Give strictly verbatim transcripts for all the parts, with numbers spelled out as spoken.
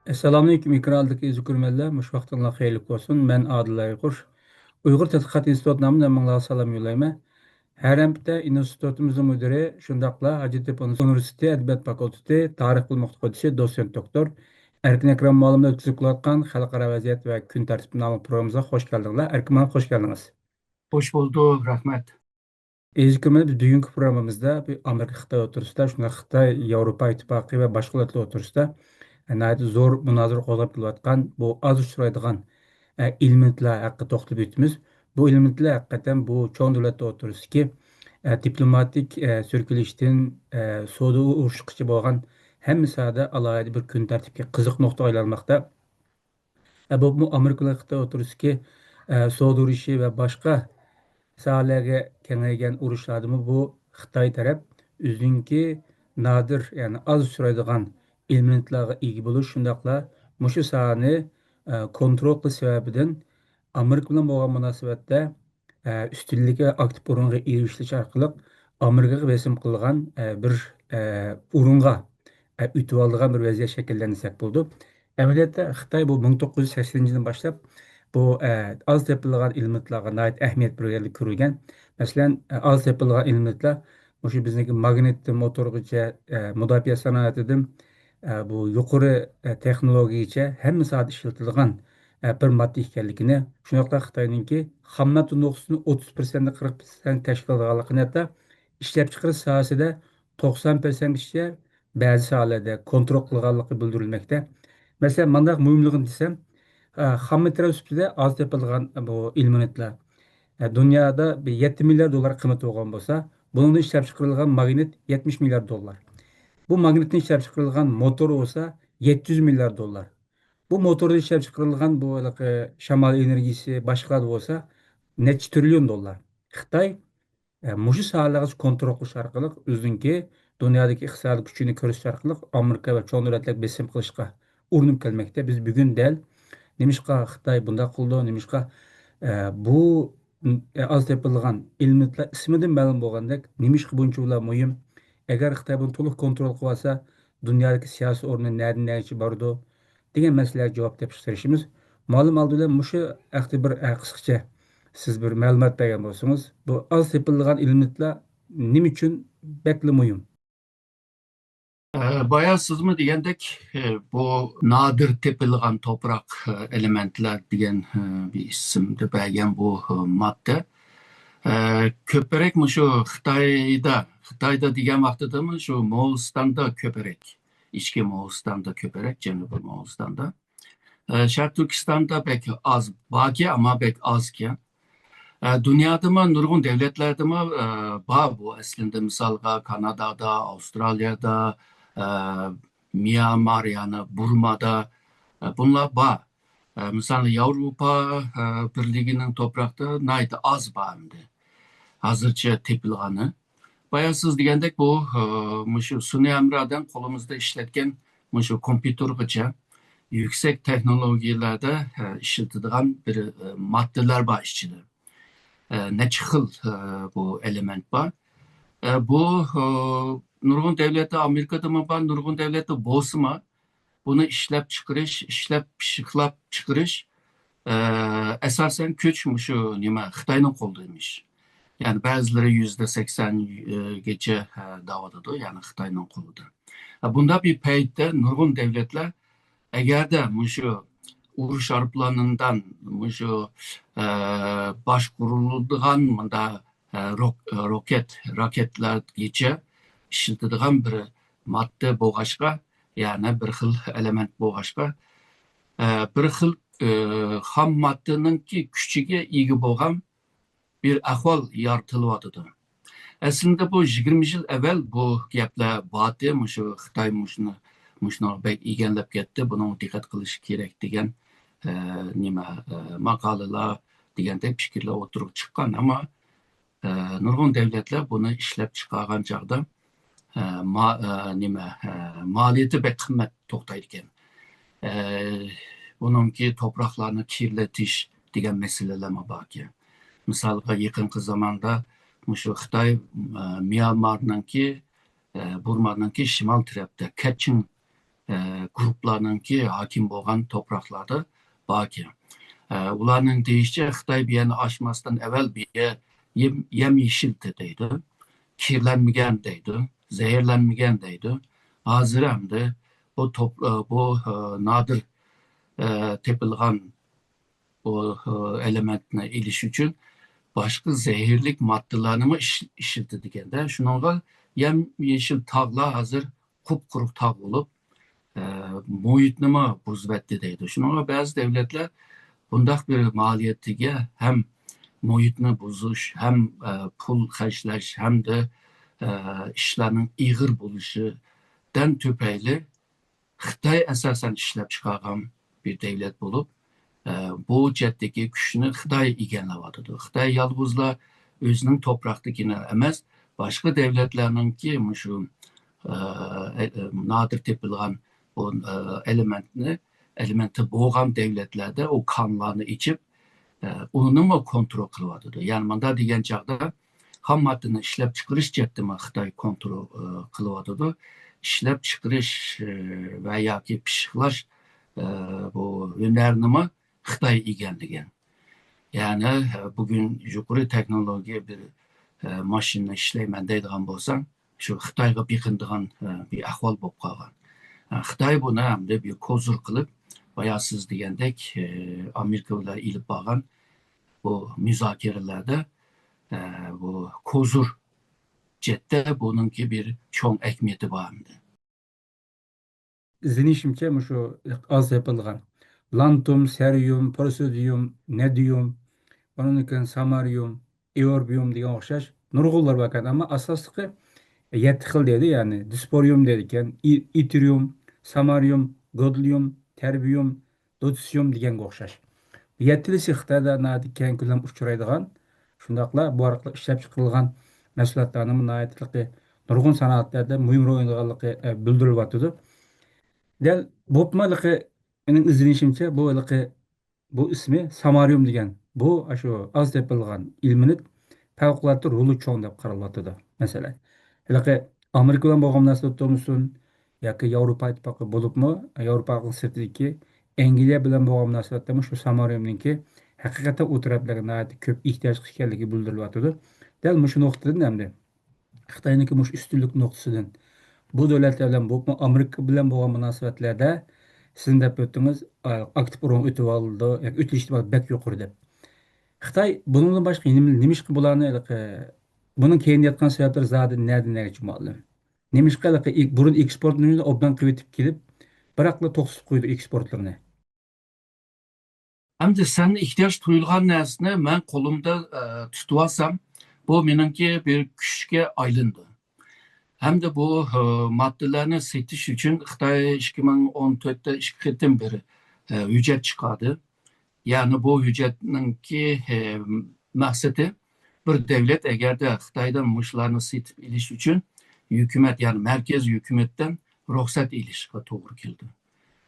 ئەسسالامۇئەلەيكۇم، ئېكران ئالدىدىكى ئەزىز كۆرۈرمەنلەر، مۇشۇ ۋاقتىڭلار خەيرلىك بولسۇن. مەن ئادىل ئايغۇر. ئۇيغۇر تەتقىقات ئىنستىتۇتى نامىدىن ھەممىڭلارغا سالام يوللايمەن. ھەرەمپتە ئىنستىتۇتىمىزنىڭ مۇدىرى، شۇنداقلا ھاجەتتېپە ئۇنىۋېرسىتېتى ئەدەبىيات فاكۇلتېتى تارىخ بىلىم ئوقۇتقۇچىسى، دوتسېنت دوكتور ئەركىن ئەكرەم مۇئەللىمنى ئۆتكۈزۈپ كېلىۋاتقان خەلقئارا ۋەزىيەت ۋە كۈن تەرتىپى ناملىق پروگراممىمىزغا خوش كەلدىڭلار. ئەركىن مۇئەللىم، خوش كەلدىڭىز. خوش بولدۇق، رەھمەت. ئەزىز كۆرۈرمەنلەر، بىز بۈگۈنكى پروگراممىمىزدا بۇ ئامېرىكا، خىتاي ئوتتۇرىسىدا، شۇنداق خىتاي، ياۋروپا ئىتتىپاقى ۋە باشقا دۆلەتلەر ئوتتۇرىسىدا، ئە، ناھايىتى زور مۇنازىرە قوزغاپ كېلىۋاتقان بۇ ئاز ئۇچرايدىغان، ئە، ئېلېمېنتلار ھەققىدە توختىلىپ ئۆتىمىز. بۇ ئېلېمېنتلار ھەقىقەتەن بۇ چوڭ دۆلەتلەر ئوتتۇرىسىدىكى، ئە، دىپلوماتىك، ئە، سۈركىلىشتىن، ئە، سودا ئۇرۇشىغىچە بولغان ھەممە ساھەدە ئالاھىدە بىر كۈن تەرتىپكە قىزىق نۇقتىغا ئايلانماقتا. ئە، بولۇپمۇ ئامېرىكا بىلەن خىتاي ئوتتۇرىسىدىكى، ئە، سودا ئۇرۇشى ۋە باشقا ساھەلەرگە كېڭەيگەن ئۇرۇشلاردىمۇ بۇ خىتاي تەرەپ ئۆزىنىڭكى نادىر، يەنى ئاز ئۇچرايدىغان ئېلېمېنتلارغا ئىگە بولۇش، شۇنداقلا مۇشۇ ساھەنى، ئە، كونترول قىلىش سەۋەبىدىن ئامېرىكا بىلەن بولغان مۇناسىۋەتتە ئە، ئۈستۈنلۈك ۋە ئاكتىپ ئورۇنغا ئېرىشىش ئارقىلىق ئامېرىكىغا بېسىم قىلغان، ئە، بىر، ئە، ئورۇنغا، ئە، ئۆتۈۋالىدىغان بىر ۋەزىيەت شەكىللەندى دېسەك بولىدۇ. ئەمەلىيەتتە خىتاي بۇ مىڭ توققۇز يۈز سەكسىنىنچى يىلدىن باشلاپ بۇ، ئە، ئاز تېپىلىدىغان ئېلېمېنتلارغا ناھايىتى ئەھمىيەت بېرىلگەنلىكى كۆرۈلگەن. مەسىلەن، ئە، ئاز تېپىلىدىغان ئېلېمېنتلار مۇشۇ بىزنىڭكى ماگنىتتىن موتورغىچە، ئە، مۇداپىئە سانائىتىدىن، ئە، بۇ يۇقىرى، ئە، تېخنولوگىيەگىچە ھەممە ساھەدە ئىشلىتىلىدىغان، ئە، بىر ماددا ئىكەنلىكىنى، شۇنداقلا خىتاينىڭكى خام ماددا نوختىسىنى ئوتتۇز پىرسەنت، قىرىق پىرسەنت تەشكىل قىلىدىغانلىقىنى، ھەتتا ئىشلەپچىقىرىش ساھەسىدە توقسان پىرسەنتكىچە بەزى ساھەلەردە كونترول قىلغانلىقى بىلدۈرۈلمەكتە. مەسىلەن، مانداق مۇھىملىقىنى دېسەم، ئە، خام ماتېرىيال سۈپىتىدە ئاز تېپىلىدىغان بۇ ئېلېمېنتلار، ئە، دۇنيادا بىر يەتتە مىليارد دوللار قىممىتى بولغان بولسا، بۇنىڭدىن ئىشلەپچىقىرىلغان ماگنىت يەتمىش مىليارد دوللار. بۇ ماگنىتتىن ئىشلەپچىقىرىلغان موتور بولسا يەتتە يۈز مىليارد دوللار. بۇ موتوردىن ئىشلەپچىقىرىلغان بۇ ھېلىقى شامال ئېنېرگىيىسى، باشقىلار بولسا نەچچە تىرىليون دوللار. خىتاي، ئە، مۇشۇ ساھەلەرگە كونترول قىلىش ئارقىلىق ئۆزىنىڭكى دۇنيادىكى ئىقتىسادىي كۈچىنى كۆرسىتىش ئارقىلىق ئامېرىكا ۋە چوڭ دۆلەتلەرگە بېسىم قىلىشقا ئۇرۇنۇپ كەلمەكتە. بىز بۈگۈن دەل نېمىشقا خىتاي بۇنداق قىلىدۇ، نېمىشقا، ئە، بۇ، ئە، ئاز تېپىلغان ئېلېمېنتلار ئىسمىدىن مەلۇم بولغاندەك، نېمىشقا بۇنچىۋالا مۇھىم؟ ئەگەر خىتاي بۇنى تولۇق كونترول قىلىۋالسا، دۇنيادىكى سىياسىي ئورنى نەدىن نەگىچە بارىدۇ؟ دېگەن مەسىلىلەرگە جاۋاب تېپىشقا تىرىشىمىز. مۇئەللىم، ئالدى بىلەن مۇشۇ ھەقتە بىر، ئە، قىسقىچە سىز بىر مەلۇمات بەرگەن بولسىڭىز، بۇ ئاز تېپىلىدىغان ئېلېمېنتلار نېمە ئۈچۈن بەكلا مۇھىم؟ ئە، بايا سىزمۇ دېگەندەك، ئە، بۇ نادىر تېپىلغان توپراق، ئە، ئېلېمېنتلار دېگەن، ئە، بىر ئىسىمنى بەرگەن بۇ، ئە، ماددا. ئە، كۆپرەك مۇشۇ خىتايدا، خىتايدا دېگەن ۋاقتىدىمۇ شۇ موغۇلىستاندا كۆپرەك، ئىچكى موغۇلىستاندا كۆپرەك، جەنۇبىي موغۇلىستاندا. ئە، شەرقىي تۈركىستاندا بەك ئاز باركەن، ئەمما بەك ئازكەن. ئە، دۇنيادىمۇ نۇرغۇن دۆلەتلەردىمۇ، ئە، بار بۇ. ئەسلىندە مىسالغا كانادادا، ئاۋسترالىيادا، ئە، ميانمار، يەنى بۇرمادا، ئە، بۇنلار بار. ئە، مىسالى ياۋروپا، ئە، بىرلىكىنىڭ توپراقتا ناھايىتى ئاز بار ئەمدى. ھازىرچە تېپىلغىنى. بايا سىز دېگەندەك بۇ، ئە، مۇشۇ سۈنئىي ھەمراھدىن قولىمىزدا ئىشلەتكەن مۇشۇ كومپيۇتېرغىچە يۈكسەك تېخنولوگىيەلەردە، ئە، ئىشلىتىدىغان بىر، ئە، ماددىلار بار ئىچىدە. ئە، نەچچە خىل، ئە، بۇ ئېلېمېنت بار. ئە، بۇ، ئە، نۇرغۇن دۆلەتتە، ئامېرىكىدىمۇ بار، نۇرغۇن دۆلەتتە بولسىمۇ، بۇنى ئىشلەپ چىقىرىش، ئىشلەپ پىششىقلاپ چىقىرىش، ئە، ئاساسەن كۈچ مۇشۇ نېمە، خىتاينىڭ قولىدا ئىمىش. يەنى بەزىلىرى يۈزدە سەكسەن، ئە، گىچە، ئە، دەۋاتىدۇ، يەنى خىتاينىڭ قولىدا. ئە، بۇنداق بىر پەيتتە نۇرغۇن دۆلەتلەر، ئەگەردە مۇشۇ ئۇرۇش ئايروپىلانىدىن مۇشۇ، ئە، باشقۇرۇلىدىغان مۇندا، ئە، روك-، روكېت، راكېتلارغىچە ئىشلىتىدىغان بىر ماددا بولغاچقا، يەنى بىر خىل ئېلېمېنت بولغاچقا، ئە، بىر خىل، ئە، خام ماددىنىڭكى كۈچىگە ئىگە بولغان بىر ئەھۋال يارىتىلىۋاتىدۇ. ئەسلىندە بۇ يىگىرمە يىل ئەۋۋەل بۇ گەپلەر بارتى، مۇشۇ خىتاي مۇشۇنى، مۇشۇنىڭغا بەك ئىگىلەپ كەتتى، بۇنىڭغا دىققەت قىلىش كېرەك دېگەن، ئە، نېمە، ئە، ماقالىلەر دېگەندەك پىكىرلەر ئوتتۇرىغا چىققان. ئەمما، ئە، نۇرغۇن دۆلەتلەر بۇنى ئىشلەپ چىقارغان چاغدا، ئە، ما-، ئە، نېمە، ئە، مالىيىتى بەك قىممەت توختايدىكەن. ئە، بۇنىڭكى توپراقلارنى كىرلىتىش دېگەن مەسىلىلەرمۇ باركەن. مىسالغا، يېقىنقى زاماندا مۇشۇ خىتاي، ئە، ميانمارنىڭكى، ئە، بۇرمانىڭكى شىمال تەرەپتە كەچىڭ، ئە، گۇرۇپپىلارنىڭكى ھاكىم بولغان توپراقلاردا باركەن. ئە، ئۇلارنىڭ دېيىشىچە، خىتاي بۇ يەرنى ئاچماستىن ئەۋۋەل بۇ يەر يەم-، يەميېشىلتى دەيدۇ، كىرلەنمىگەن دەيدۇ، زەھەرلەنمىگەن دەيدۇ. ھازىر ئەمدى بۇ توپ-، ئە، بۇ، ئە، نادىر، ئە، تېپىلغان بۇ، ئە، ئېلېمېنتنى ئېلىش ئۈچۈن باشقا زەھەرلىك ماددىلارنىمۇ ئىش-، ئىشلىتىدىكەن-دە. شۇنىڭغا يەم-يېشىل تاغلار ھازىر قۇپقۇرۇق تاغ بولۇپ، ئە، مۇھىتنىمۇ بۇزۇۋەتتى دەيدۇ. شۇنىڭغا بەزى دۆلەتلەر بۇنداق بىر مالىيەتكە ھەم مۇھىتنى بۇزۇش، ھەم، ئە، پۇل خەجلەش، ھەمدە، ئە، ئىشلارنىڭ ئېغىر بولۇشىدىن تۈپەيلى خىتاي ئاساسەن ئىشلەپچىقارغان بىر دۆلەت بولۇپ، ئە، بۇ جەھەتتىكى كۈچنى خىتاي ئىگىلەۋاتىدۇ. خىتاي يالغۇزلا ئۆزىنىڭ توپراقتىكىنى ئەمەس، باشقا دۆلەتلەرنىڭكى مۇشۇ، ئە، ئە، نادىر تېپىلغان بۇ، ئە، ئېلېمېنتنى، ئېلېمېنتى بولغان دۆلەتلەردە ئۇ كانلارنى ئېچىپ، ئە، ئۇنىمۇ كونترول قىلىۋاتىدۇ. يەنى مۇنداق دېگەن چاغدا، خام ماددىنى ئىشلەپچىقىرىش جەھەتتىمۇ خىتاي كونترول، ئە، قىلىۋاتىدۇ. ئىشلەپچىقىرىش، ئە، ۋە ياكى پىششىقلاش، ئە، بۇ ھۈنەرنىمۇ خىتاي ئىگىلىگەن. يەنى، ئە، بۈگۈن يۇقىرى تېخنولوگىيە بىر، ئە، ماشىنىنى ئىشلەيمەن دەيدىغان بولساڭ، شۇ خىتايغا بېقىنىدىغان، ئە، بىر ئەھۋال بولۇپ قالغان. ئە، خىتاي بۇنى ئەمدى بىر كوزۇر قىلىپ، بايا سىز دېگەندەك، ئە، ئامېرىكا بىلەن ئېلىپ بارغان بۇ مۇزاكىرىلەردە، ئە، بۇ كوزۇر جەھەتتە بۇنىڭكى بىر چوڭ ئەھمىيىتى بار ئەمدى. ئىزدىنىشىمچە، مۇشۇ ئاز تېپىلغان لانتۇم، سېرىيۇم، پروسودىيۇم، نېدىيۇم، ئۇنىڭدىن كېيىن سامارىيۇم، ئېۋربىيۇم دېگەن ئوخشاش نۇرغۇنلار باركەن. ئەمما ئاساسلىقى يەتتە خىل دەيدۇ، يەنى دىسپورىيۇم دەيدىكەن، ئى-، ئىترىيۇم، سامارىيۇم، گودلىيۇم، تەربىيۇم، لۇتسىيۇم دېگەنگە ئوخشاش. بۇ يەتتىلىسى خىتايدا ناھايىتى كەڭ كۆلەم ئۇچرايدىغان، شۇنداقلا بۇ ئارقىلىق ئىشلەپچىقىرىلغان مەھسۇلاتلارنىڭمۇ ناھايىتى نۇرغۇن سانائەتلەردە مۇھىم رول ئوينىغانلىقى، ئە، بىلدۈرۈلۈۋاتىدۇ. دەل بولۇپمۇ ھېلىقى، مېنىڭ ئىزدىنىشىمچە، بۇ ھېلىقى، بۇ ئىسمى سامارىيۇم دېگەن، بۇ ئاشۇ ئاز تېپىلغان ئېلېمېنت پەۋقۇلئاددە رولى چوڭ دەپ قارىلىۋاتىدۇ. مەسىلەن، ھېلىقى ئامېرىكا بىلەن بولغان مۇناسىۋەتتە بولمىسۇن ياكى ياۋروپا ئىتتىپاقى بولۇپمۇ، ياۋروپا ئىتتىپاقىنىڭ سىرتىدىكى ئەنگلىيە بىلەن بولغان مۇناسىۋەتتىمۇ شۇ سامارىيۇمنىڭكى ھەقىقەتەن ئۇ تەرەپلەرگە ناھايىتى كۆپ ئېھتىياجلىق ئىكەنلىكى بىلدۈرۈلۈۋاتىدۇ. دەل مۇشۇ نۇقتىدىن ئەمدى خىتاينىڭكى مۇشۇ ئۈستۈنلۈك نۇقتىسىدىن بۇ دۆلەتلەر بىلەن بولۇپمۇ ئامېرىكا بىلەن بولغان مۇناسىۋەتلەردە سىزنىڭ دەپ ئۆتتىڭىز، ئاكتىپ رول ئۆتۈۋالىدۇ، ياكى ئۆتۈش ئېھتىمالى بەك يۇقىرى دەپ. خىتاي بۇنىڭدىن باشقا نېمە، نېمىشقا بۇلارنى ھېلىقى، بۇنىڭ كەينىدە ياتقان سەۋەبلەر زادى نەدىن نەگىچە مۇئەللىم؟ نېمىشقا ھېلىقى ئى-، بۇرۇن ئېكسپورتنى ئوبدان قىلىۋېتىپ كېلىپ، بىراقلا توختىتىپ قويدى ئېكسپورتلىرىنى؟ ئەمدى سەن ئېھتىياج تۇيۇلغان نەرسىنى مەن قولۇمدا، ئە، تۇتۇۋالسام، بۇ مېنىڭكى بىر كۈچكە ئايلىنىدۇ. ھەمدە بۇ، ئە، ماددىلارنى سېتىش ئۈچۈن خىتاي ئىككى مىڭ ئون تۆتتە ئىككى قېتىم بىر، ئە، ھۆججەت چىقاردى. يەنى بۇ ھۆججەتنىڭكى، ئە، مەقسىتى، بىر دۆلەت ئەگەردە خىتايدىن مۇشۇلارنى سېتىپ ئېلىش ئۈچۈن ھۆكۈمەت، يەنى مەركەز ھۆكۈمەتتىن رۇخسەت ئېلىشقا توغرا كېلىدۇ.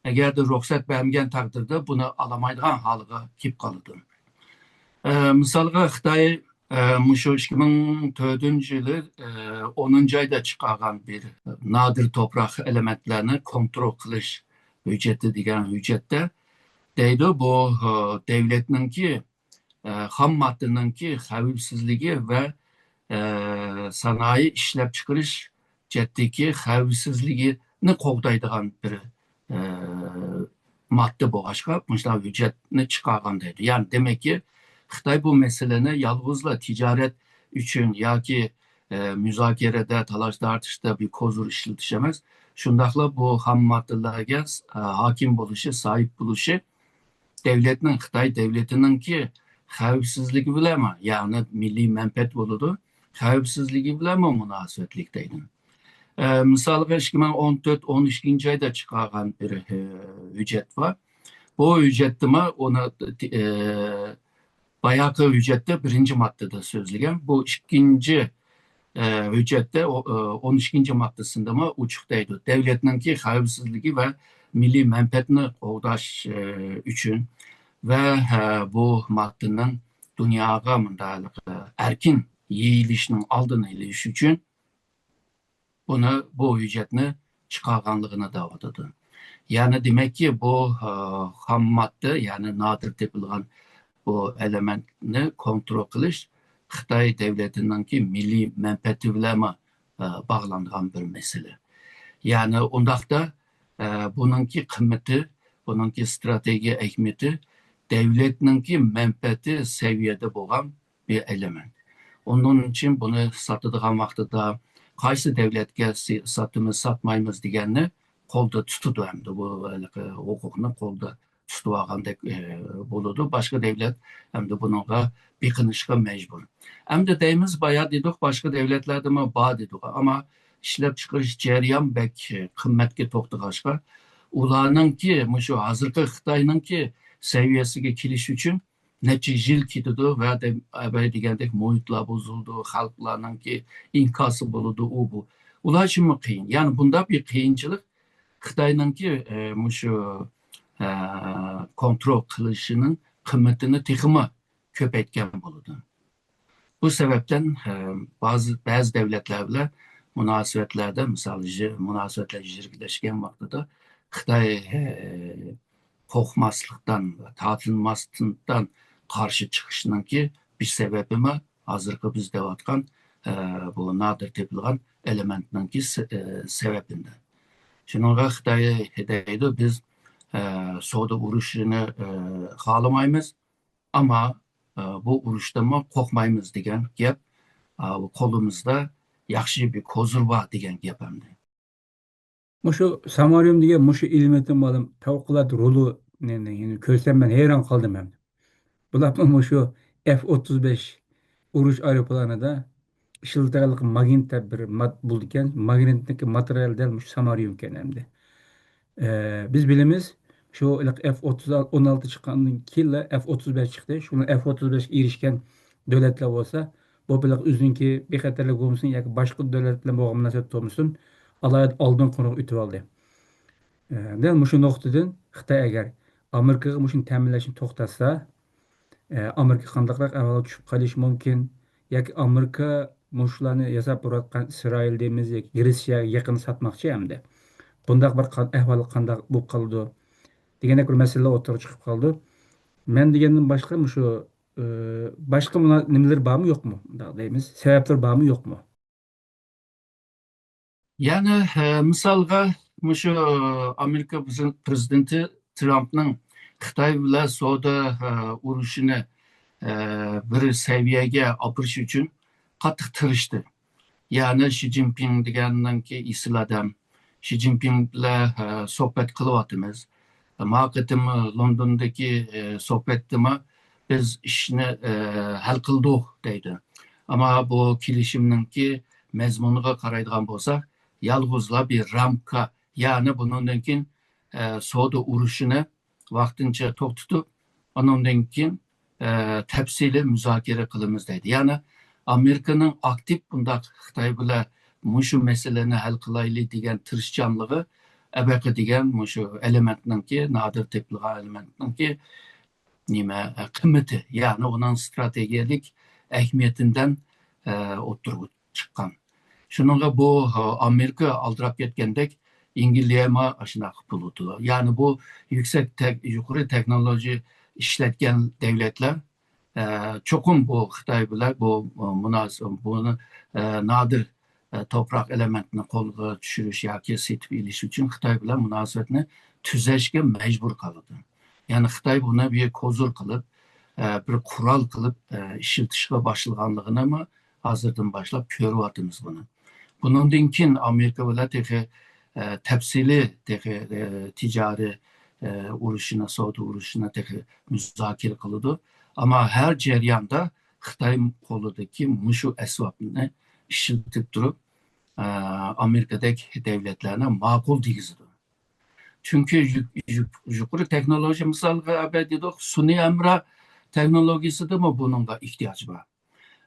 ئەگەردە رۇخسەت بەرمىگەن تەقدىردە بۇنى ئالالمايدىغان ھالغا كېلىپ قالىدۇ. ئە، مىسالغا خىتاي، ئە، مۇشۇ ئىككى مىڭ تۆتىنچى يىلى، ئە، ئونىنچى ئايدا چىقارغان بىر نادىر توپراق ئېلېمېنتلارنى كونترول قىلىش ھۆججىتى دېگەن ھۆججەتتە دەيدۇ، بۇ، ئە، دۆلەتنىڭكى، ئە، خام ماددىنىڭكى خەۋپسىزلىكى ۋە، ئە، سانائىي ئىشلەپچىقىرىش جەھەتتىكى خەۋپسىزلىكىنى قوغدايدىغان بىر، ئە، ماددا بولغاچقا، مۇشۇنداق ھۆججەتنى چىقارغان دەيدۇ. يەنى دېمەككى، خىتاي بۇ مەسىلىنى يالغۇزلا تىجارەت ئۈچۈن ياكى، ئە، مۇزاكىرىدە، تالاش-تارتىشتا بىر كوزۇر ئىشلىتىش ئەمەس، شۇنداقلا بۇ خام ماددىلارغا، ئە، ھاكىم بولۇشى، ساھىب بولۇشى دۆلەتنىڭ، خىتاي دۆلىتىنىڭكى خەۋپسىزلىكى بىلەنمۇ، يەنى مىللىي مەنپەئەت بولىدۇ، خەۋپسىزلىكى بىلەنمۇ مۇناسىۋەتلىك دەيدۇ. ئە، مىسالغا، ئىككى مىڭ ئون تۆت، ئون ئىككىنچى ئايدا چىقارغان بىر، ئە، ھۆججەت بار. بۇ ھۆججەتتىمۇ ئۇنى، ئە، باياقى ھۆججەتتە بىرىنچى ماددىدا سۆزلىگەن. بۇ ئىككىنچى، ئە، ھۆججەتتە ئو-، ئە، ئون ئىككىنچى ماددىسىندىمۇ ئوچۇق دەيدۇ. دۆلەتنىڭكى خەۋپسىزلىكى ۋە مىللىي مەنپەئەتنى قوغداش، ئە، ئۈچۈن ۋە، ھە، بۇ ماددىنىڭ دۇنياغا مۇنداق، ئە، ئەركىن يېيىلىشىنىڭ ئالدىنى ئېلىش ئۈچۈن بۇنى، بۇ ھۆججەتنى چىقارغانلىقىنى دەۋاتىدۇ. يەنى دېمەككى، بۇ، ئە، خام ماددا، يەنى نادىر تېپىلغان بۇ ئېلېمېنتنى كونترول قىلىش خىتاي دۆلىتىنىڭكى مىللىي مەنپەئەتى بىلەنمۇ، ئە، باغلانغان بىر مەسىلە. يەنى ئۇنداقتا، ئە، بۇنىڭكى قىممىتى، بۇنىڭكى ستراتېگىيە ئەھمىيىتى دۆلەتنىڭكى مەنپەئەتى سەۋىيەدە بولغان بىر ئېلېمېنت. ئۇنىڭ ئۈچۈن بۇنى ساتىدىغان ۋاقتىدا قايسى دۆلەتكە سى-، ساتىمىز، ساتمايمىز دېگەننى قولدا تۇتىدۇ ئەمدى. بۇ ھېلىقى ھوقۇقنى قولدا تۇتۇۋالغاندەك، ئە، بولىدۇ. باشقا دۆلەت ئەمدى بۇنىڭغا بېقىنىشقا مەجبۇر. ئەمدى دەيمىز، بايا دېدۇق، باشقا دۆلەتلەردىمۇ بار دېدۇق. ئەمما ئىشلەپچىقىرىش جەريان بەك قىممەتكە توختىغاچقا، ئۇلارنىڭكى، مۇشۇ ھازىرقى خىتاينىڭكى سەۋىيەسىگە كېلىش ئۈچۈن نەچچە يىل كېتىدۇ ۋە دە-، ئەبەي دېگەندەك مۇھىتلار بۇزۇلىدۇ، خەلقلەرنىڭكى ئىنكاسى بولىدۇ، ئۇ بۇ. ئۇلار ئۈچۈنمۇ قىيىن. يەنى بۇنداق بىر قىيىنچىلىق خىتاينىڭكى، ئە، مۇشۇ، ئە، كونترول قىلىشىنىڭ قىممىتىنى تېخىمۇ كۆپەيتكەن بولىدۇ. بۇ سەۋەبتىن، ئە، بەزى، بەزى دۆلەتلەر بىلەن مۇناسىۋەتلەردە، مىسال، يىر-، مۇناسىۋەتلەر يىرىكلەشكەن ۋاقتىدا خىتاي، ئە، قورقماسلىقتىن، تارتىنماستىن قارشى چىقىشنىڭكى بىر سەۋەبىمۇ ھازىرقى بىز دەۋاتقان، ئە، بۇ نادىر تېپىلغان ئېلېمېنتنىڭكى سە-، ئە، سەۋەبىدىن. شۇنىڭغا خىتاي دەيدۇ، بىز، ئە، سودا ئۇرۇشىنى، ئە، خالىمايمىز، ئەمما، ئە، بۇ ئۇرۇشتىنمۇ قورقمايمىز دېگەن گەپ، ئە، قولىمىزدا ياخشى بىر كوزىر بار دېگەن گەپ ئەمدى. مۇشۇ سامارىيۇم دېگەن مۇشۇ ئېلېمېنتنى مۇئەللىم پەۋقۇلئاددە رولىنى، يەنى كۆرسەم مەن ھەيران قالدىم ئەمدى. بۇلارمۇ مۇشۇ ئېف ئوتتۇز بەش ئۇرۇش ئايروپىلانىدا ئىشلىتىدىغانلىقى ماگنىت دەپ بىر ماد-، بولىدىكەن. ماگنىتنىڭكى ماتېرىيالى دەل مۇشۇ سامارىيۇمكەن ئەمدى. ئە، بىز بىلىمىز، شۇ ئېف ئوتتۇز، ئون ئالتە چىققاندىن كېيىنلا ئېف ئوتتۇز بەش چىقتى. شۇنىڭ ئېف ئوتتۇز بەشكە ئېرىشكەن دۆلەتلەر بولسا، بۇ بېلىق ئۆزىنىڭكى بىخەتەرلىك بولمىسۇن ياكى باشقا دۆلەت بىلەن بولغان مۇناسىۋەت بولمىسۇن، ئالاھىدە ئالدىن قورۇق ئۆتۈۋالدى. ئە، دەل مۇشۇ نۇقتىدىن خىتاي ئەگەر ئامېرىكىغا مۇشۇنى تەمىنلەشنى توختاتسا، ئە، ئامېرىكا قانداقراق ئەھۋالغا چۈشۈپ قېلىشى مۇمكىن؟ ياكى ئامېرىكا مۇشۇلارنى ياساپ بېرىۋاتقان ئىسرائىل دەيمىز ياكى گرېتسىيەگە يېقىن ساتماقچى ئەمدى. بۇنداق بىر قان-، ئەھۋال قانداق بولۇپ قالىدۇ؟ دېگەندەك بىر مەسىلىلەر ئوتتۇرىغا چىقىپ قالىدۇ. مەن دېگەندىن باشقا مۇشۇ، ئى، باشقا مۇنا-، نېمىلىرى بارمۇ يوقمۇ؟ مۇنداق دەيمىز. سەۋەبلىرى بارمۇ يوقمۇ؟ يەنى، ئە، مىسالغا، مۇشۇ ئامېرىكا پرېزىدېنتى ترامپنىڭ خىتاي بىلەن سودا، ئە، ئۇرۇشىنى، ئە، بىر سەۋىيەگە ئاپىرىش ئۈچۈن قاتتىق تىرىشتى. يەنى شى جىنپىڭ دېگەننىڭكى ئېسىل ئادەم. شى جىنپىڭ بىلەن، ئە، سۆھبەت قىلىۋاتىمىز. ما قېتىم لوندوندىكى، ئە، سۆھبەتتىمۇ بىز ئىشنى، ئە، ھەل قىلدۇق دەيدۇ. ئەمما بۇ كېلىشىمنىڭكى مەزمۇنىغا قارايدىغان بولساق، يالغۇزلا بىر رامكا، يەنى بۇنىڭدىن كېيىن، ئە، سودا ئۇرۇشىنى ۋاقتىنچە توختىتىپ، ئانىڭدىن كېيىن، ئە، تەپسىلىي مۇزاكىرە قىلىمىز دەيدۇ. يەنى ئامېرىكىنىڭ ئاكتىپ بۇنداق خىتاي بىلەن مۇشۇ مەسىلىنى ھەل قىلايلى دېگەن تىرىشچانلىقى ئەبەقە دېگەن مۇشۇ ئېلېمېنتنىڭكى، نادىر تېپىلغان ئېلېمېنتنىڭكى نېمە، قىممىتى، يەنى ئۇنىڭ ستراتېگىيەلىك ئەھمىيىتىدىن، ئە، ئوتتۇرىغا چىققان. شۇنىڭغا بۇ، ئە، ئامېرىكا ئالدىراپ كەتكەندەك، ئەنگلىيەمۇ ئاشۇنداق بولىدۇ. يەنى بۇ يۈكسەك تەك-، يۇقىرى تېخنولوگىيە ئىشلەتكەن دۆلەتلەر، ئە، چوقۇم بۇ خىتاي بىلەن بۇ، ئە، مۇناس-، بۇنى، ئە، نادىر، ئە، توپراق ئېلېمېنتنى قولغا چۈشۈرۈش ياكى سېتىپ ئېلىش ئۈچۈن خىتاي بىلەن مۇناسىۋەتنى تۈزەشكە مەجبۇر قالىدۇ. يەنى خىتاي بۇنى بىر كوزۇر قىلىپ، ئە، بىر قورال قىلىپ، ئە، ئىشلىتىشقا باشلىغانلىقىنىمۇ ھازىردىن باشلاپ كۆرۈۋاتىمىز بۇنى. بۇنىڭدىن كېيىن ئامېرىكا بىلەن تېخى، ئە، تەپسىلىي تېخى، ئە، تىجارىي، ئە، ئۇرۇشىنى، سودا ئۇرۇشىنى تېخى مۇزاكىرە قىلىدۇ. ئەمما ھەر جەرياندا خىتاي قولىدىكى مۇشۇ ئەسۋابنى ئىشلىتىپ تۇرۇپ، ئە، ئامېرىكىدەك دۆلەتلەرنى ماقۇل دېگۈزىدۇ. چۈنكى يۇ-، يۇ-، يۇقىرى تېخنولوگىيە، مىسالغا ئەبە دېدۇق، سۈنئىي ھەمراھ تېخنولوگىيىسىدىمۇ بۇنىڭغا ئېھتىياج بار.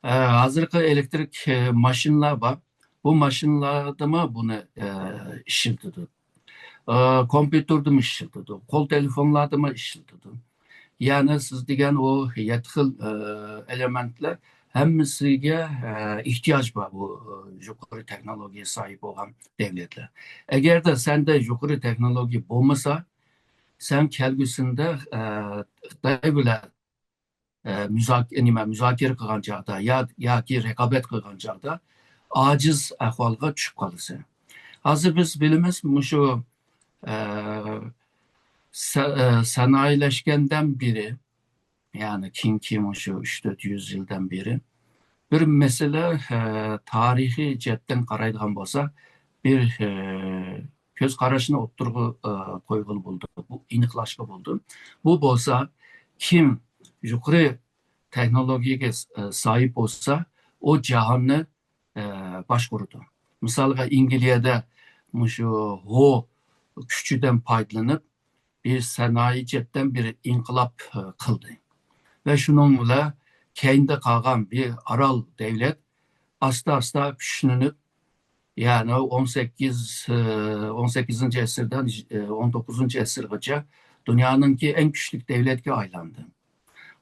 ئە، ھازىرقى ئېلېكتىرىك، ئە، ماشىنىلار بار. بۇ ماشىنىلاردىمۇ بۇنى، ئە، ئىشلىتىدۇ. ئە، كومپيۇتېردىمۇ ئىشلىتىدۇ. قول تېلېفونلاردىمۇ ئىشلىتىدۇ. يەنى سىز دېگەن ئۇ يەتتە خىل، ئە، ئېلېمېنتلەر ھەممىسىگە ئە، ئېھتىياج بار بۇ ئە، يۇقىرى تېخنولوگىيە ساھىب بولغان دۆلەتلەر. ئەگەردە سەندە يۇقىرى تېخنولوگىيە بولمىسا، سەن كەلگۈسىندە ئە، خىتاي بىلەن ئە، مۇزاك-، نېمە، مۇزاكىرە قىلغان چاغدا يا، ياكى رىقابەت قىلغان چاغدا ئاجىز ئەھۋالغا چۈشۈپ قالىسەن. ھازىر بىز بىلىمىز، مۇشۇ ئە، سە-، ئە، سانائىيلەشكەندىن بېرى، يەنى كېيىنكى مۇشۇ ئۈچ تۆت يۈز يىلدىن بېرى بىر مەسىلە، ئە، تارىخىي جەھەتتىن قارايدىغان بولسا، بىر ئە، كۆز قاراشنى ئوتتۇرىغا ئە، قويغىلى بولىدۇ. بۇ ئېنىقلاشقا بولىدۇ. بۇ بولسا، كىم يۇقىرى تېخنولوگىيەگە ئە، ساھىب بولسا، ئۇ جاھاننى ئە، باشقۇرىدۇ. مىسالغا، ئەنگلىيەدە مۇشۇ ھو كۈچىدىن پايدىلىنىپ، بىر سانائىي جەھەتتىن بىر ئىنقىلاب ئە، قىلدى. ۋە شۇنىڭ بىلەن كەينىدە قالغان بىر ئارال دۆلەت ئاستا-ئاستا كۈچلىنىپ، يەنى ئون سەككىز، ئە، ئون سەككىزىنچى ئەسىردىن ئە، ئون توققۇزىنچى ئەسىرغىچە دۇنيانىڭكى ئەڭ كۈچلۈك دۆلەتكە ئايلاندى.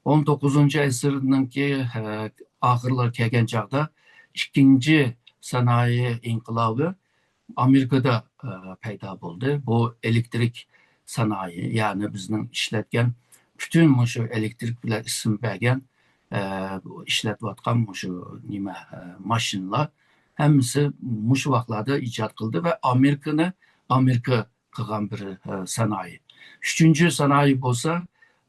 ئون توققۇزىنچى ئەسىرنىڭكى ئە، ئاخىرلىرى كەلگەن چاغدا ئىككىنچى سانائىي ئىنقىلابى ئامېرىكىدا ئە، پەيدا بولدى. بۇ ئېلېكترىك سانائىي، يەنى بىزنىڭ ئىشلەتكەن پۈتۈن مۇشۇ ئېلېكترىك بىلەن ئىسىم بەرگەن ئە، ئىشلەتىۋاتقان مۇشۇ نېمە ئە، ماشىنىلار ھەممىسى مۇشۇ ۋاقىتلاردا ئىجاد قىلدى ۋە ئامېرىكىنى ئامېرىكا قىلغان بىر ئە، سانائىي. ئۈچىنچى سانائىي بولسا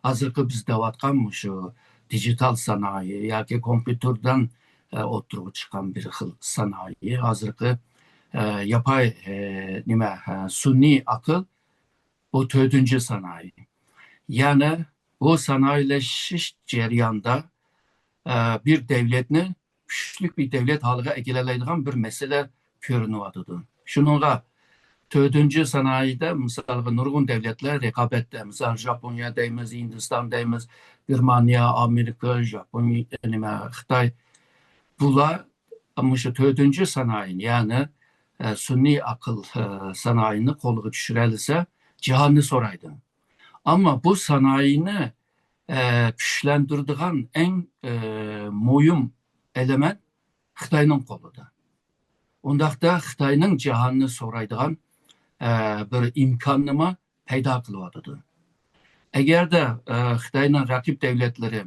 ھازىرقى بىز دەۋاتقان مۇشۇ دىجىتال سانائىي ياكى كومپيۇتېردىن ئە، ئوتتۇرىغا چىققان بىر خىل سانائىي. ھازىرقى ئە، ياپاي ئە، نېمە ئە، سۈنئىي ئەقىل، بۇ تۆتىنچى سانائىي. يەنى بۇ سانائىيلىشىش جەريانىدا ئە، بىر دۆلەتنى كۈچلۈك بىر دۆلەت ھالىغا ئەكېلەلەيدىغان بىر مەسىلە كۆرۈنۈۋاتىدۇ. شۇنىڭغا تۆتىنچى سانائىيدە، مىسالغا، نۇرغۇن دۆلەتلەر رىقابەتتە. مىسال، ژاپونىيە دەيمىز، ھىندىستان دەيمىز، گېرمانىيە، ئامېرىكا، ژاپونىيە، نېمە، خىتاي. بۇلار مۇشۇ تۆتىنچى سانائىينى، يەنى ئە، سۈنئىي ئەقىل ئە، سانائىينى قولغا چۈشۈرەلىسە، جاھاننى سورايدۇ. ئەمما بۇ سانائىينى ئە، كۈچلەندۈرىدىغان ئەڭ ئە، مۇھىم ئېلېمېنت خىتاينىڭ قولىدا. ئۇنداقتا خىتاينىڭ جاھاننى سورايدىغان ئە، بىر ئىمكاننىمۇ پەيدا قىلىۋاتىدۇ. ئەگەردە ئە، خىتاينىڭ رەقىب دۆلەتلىرى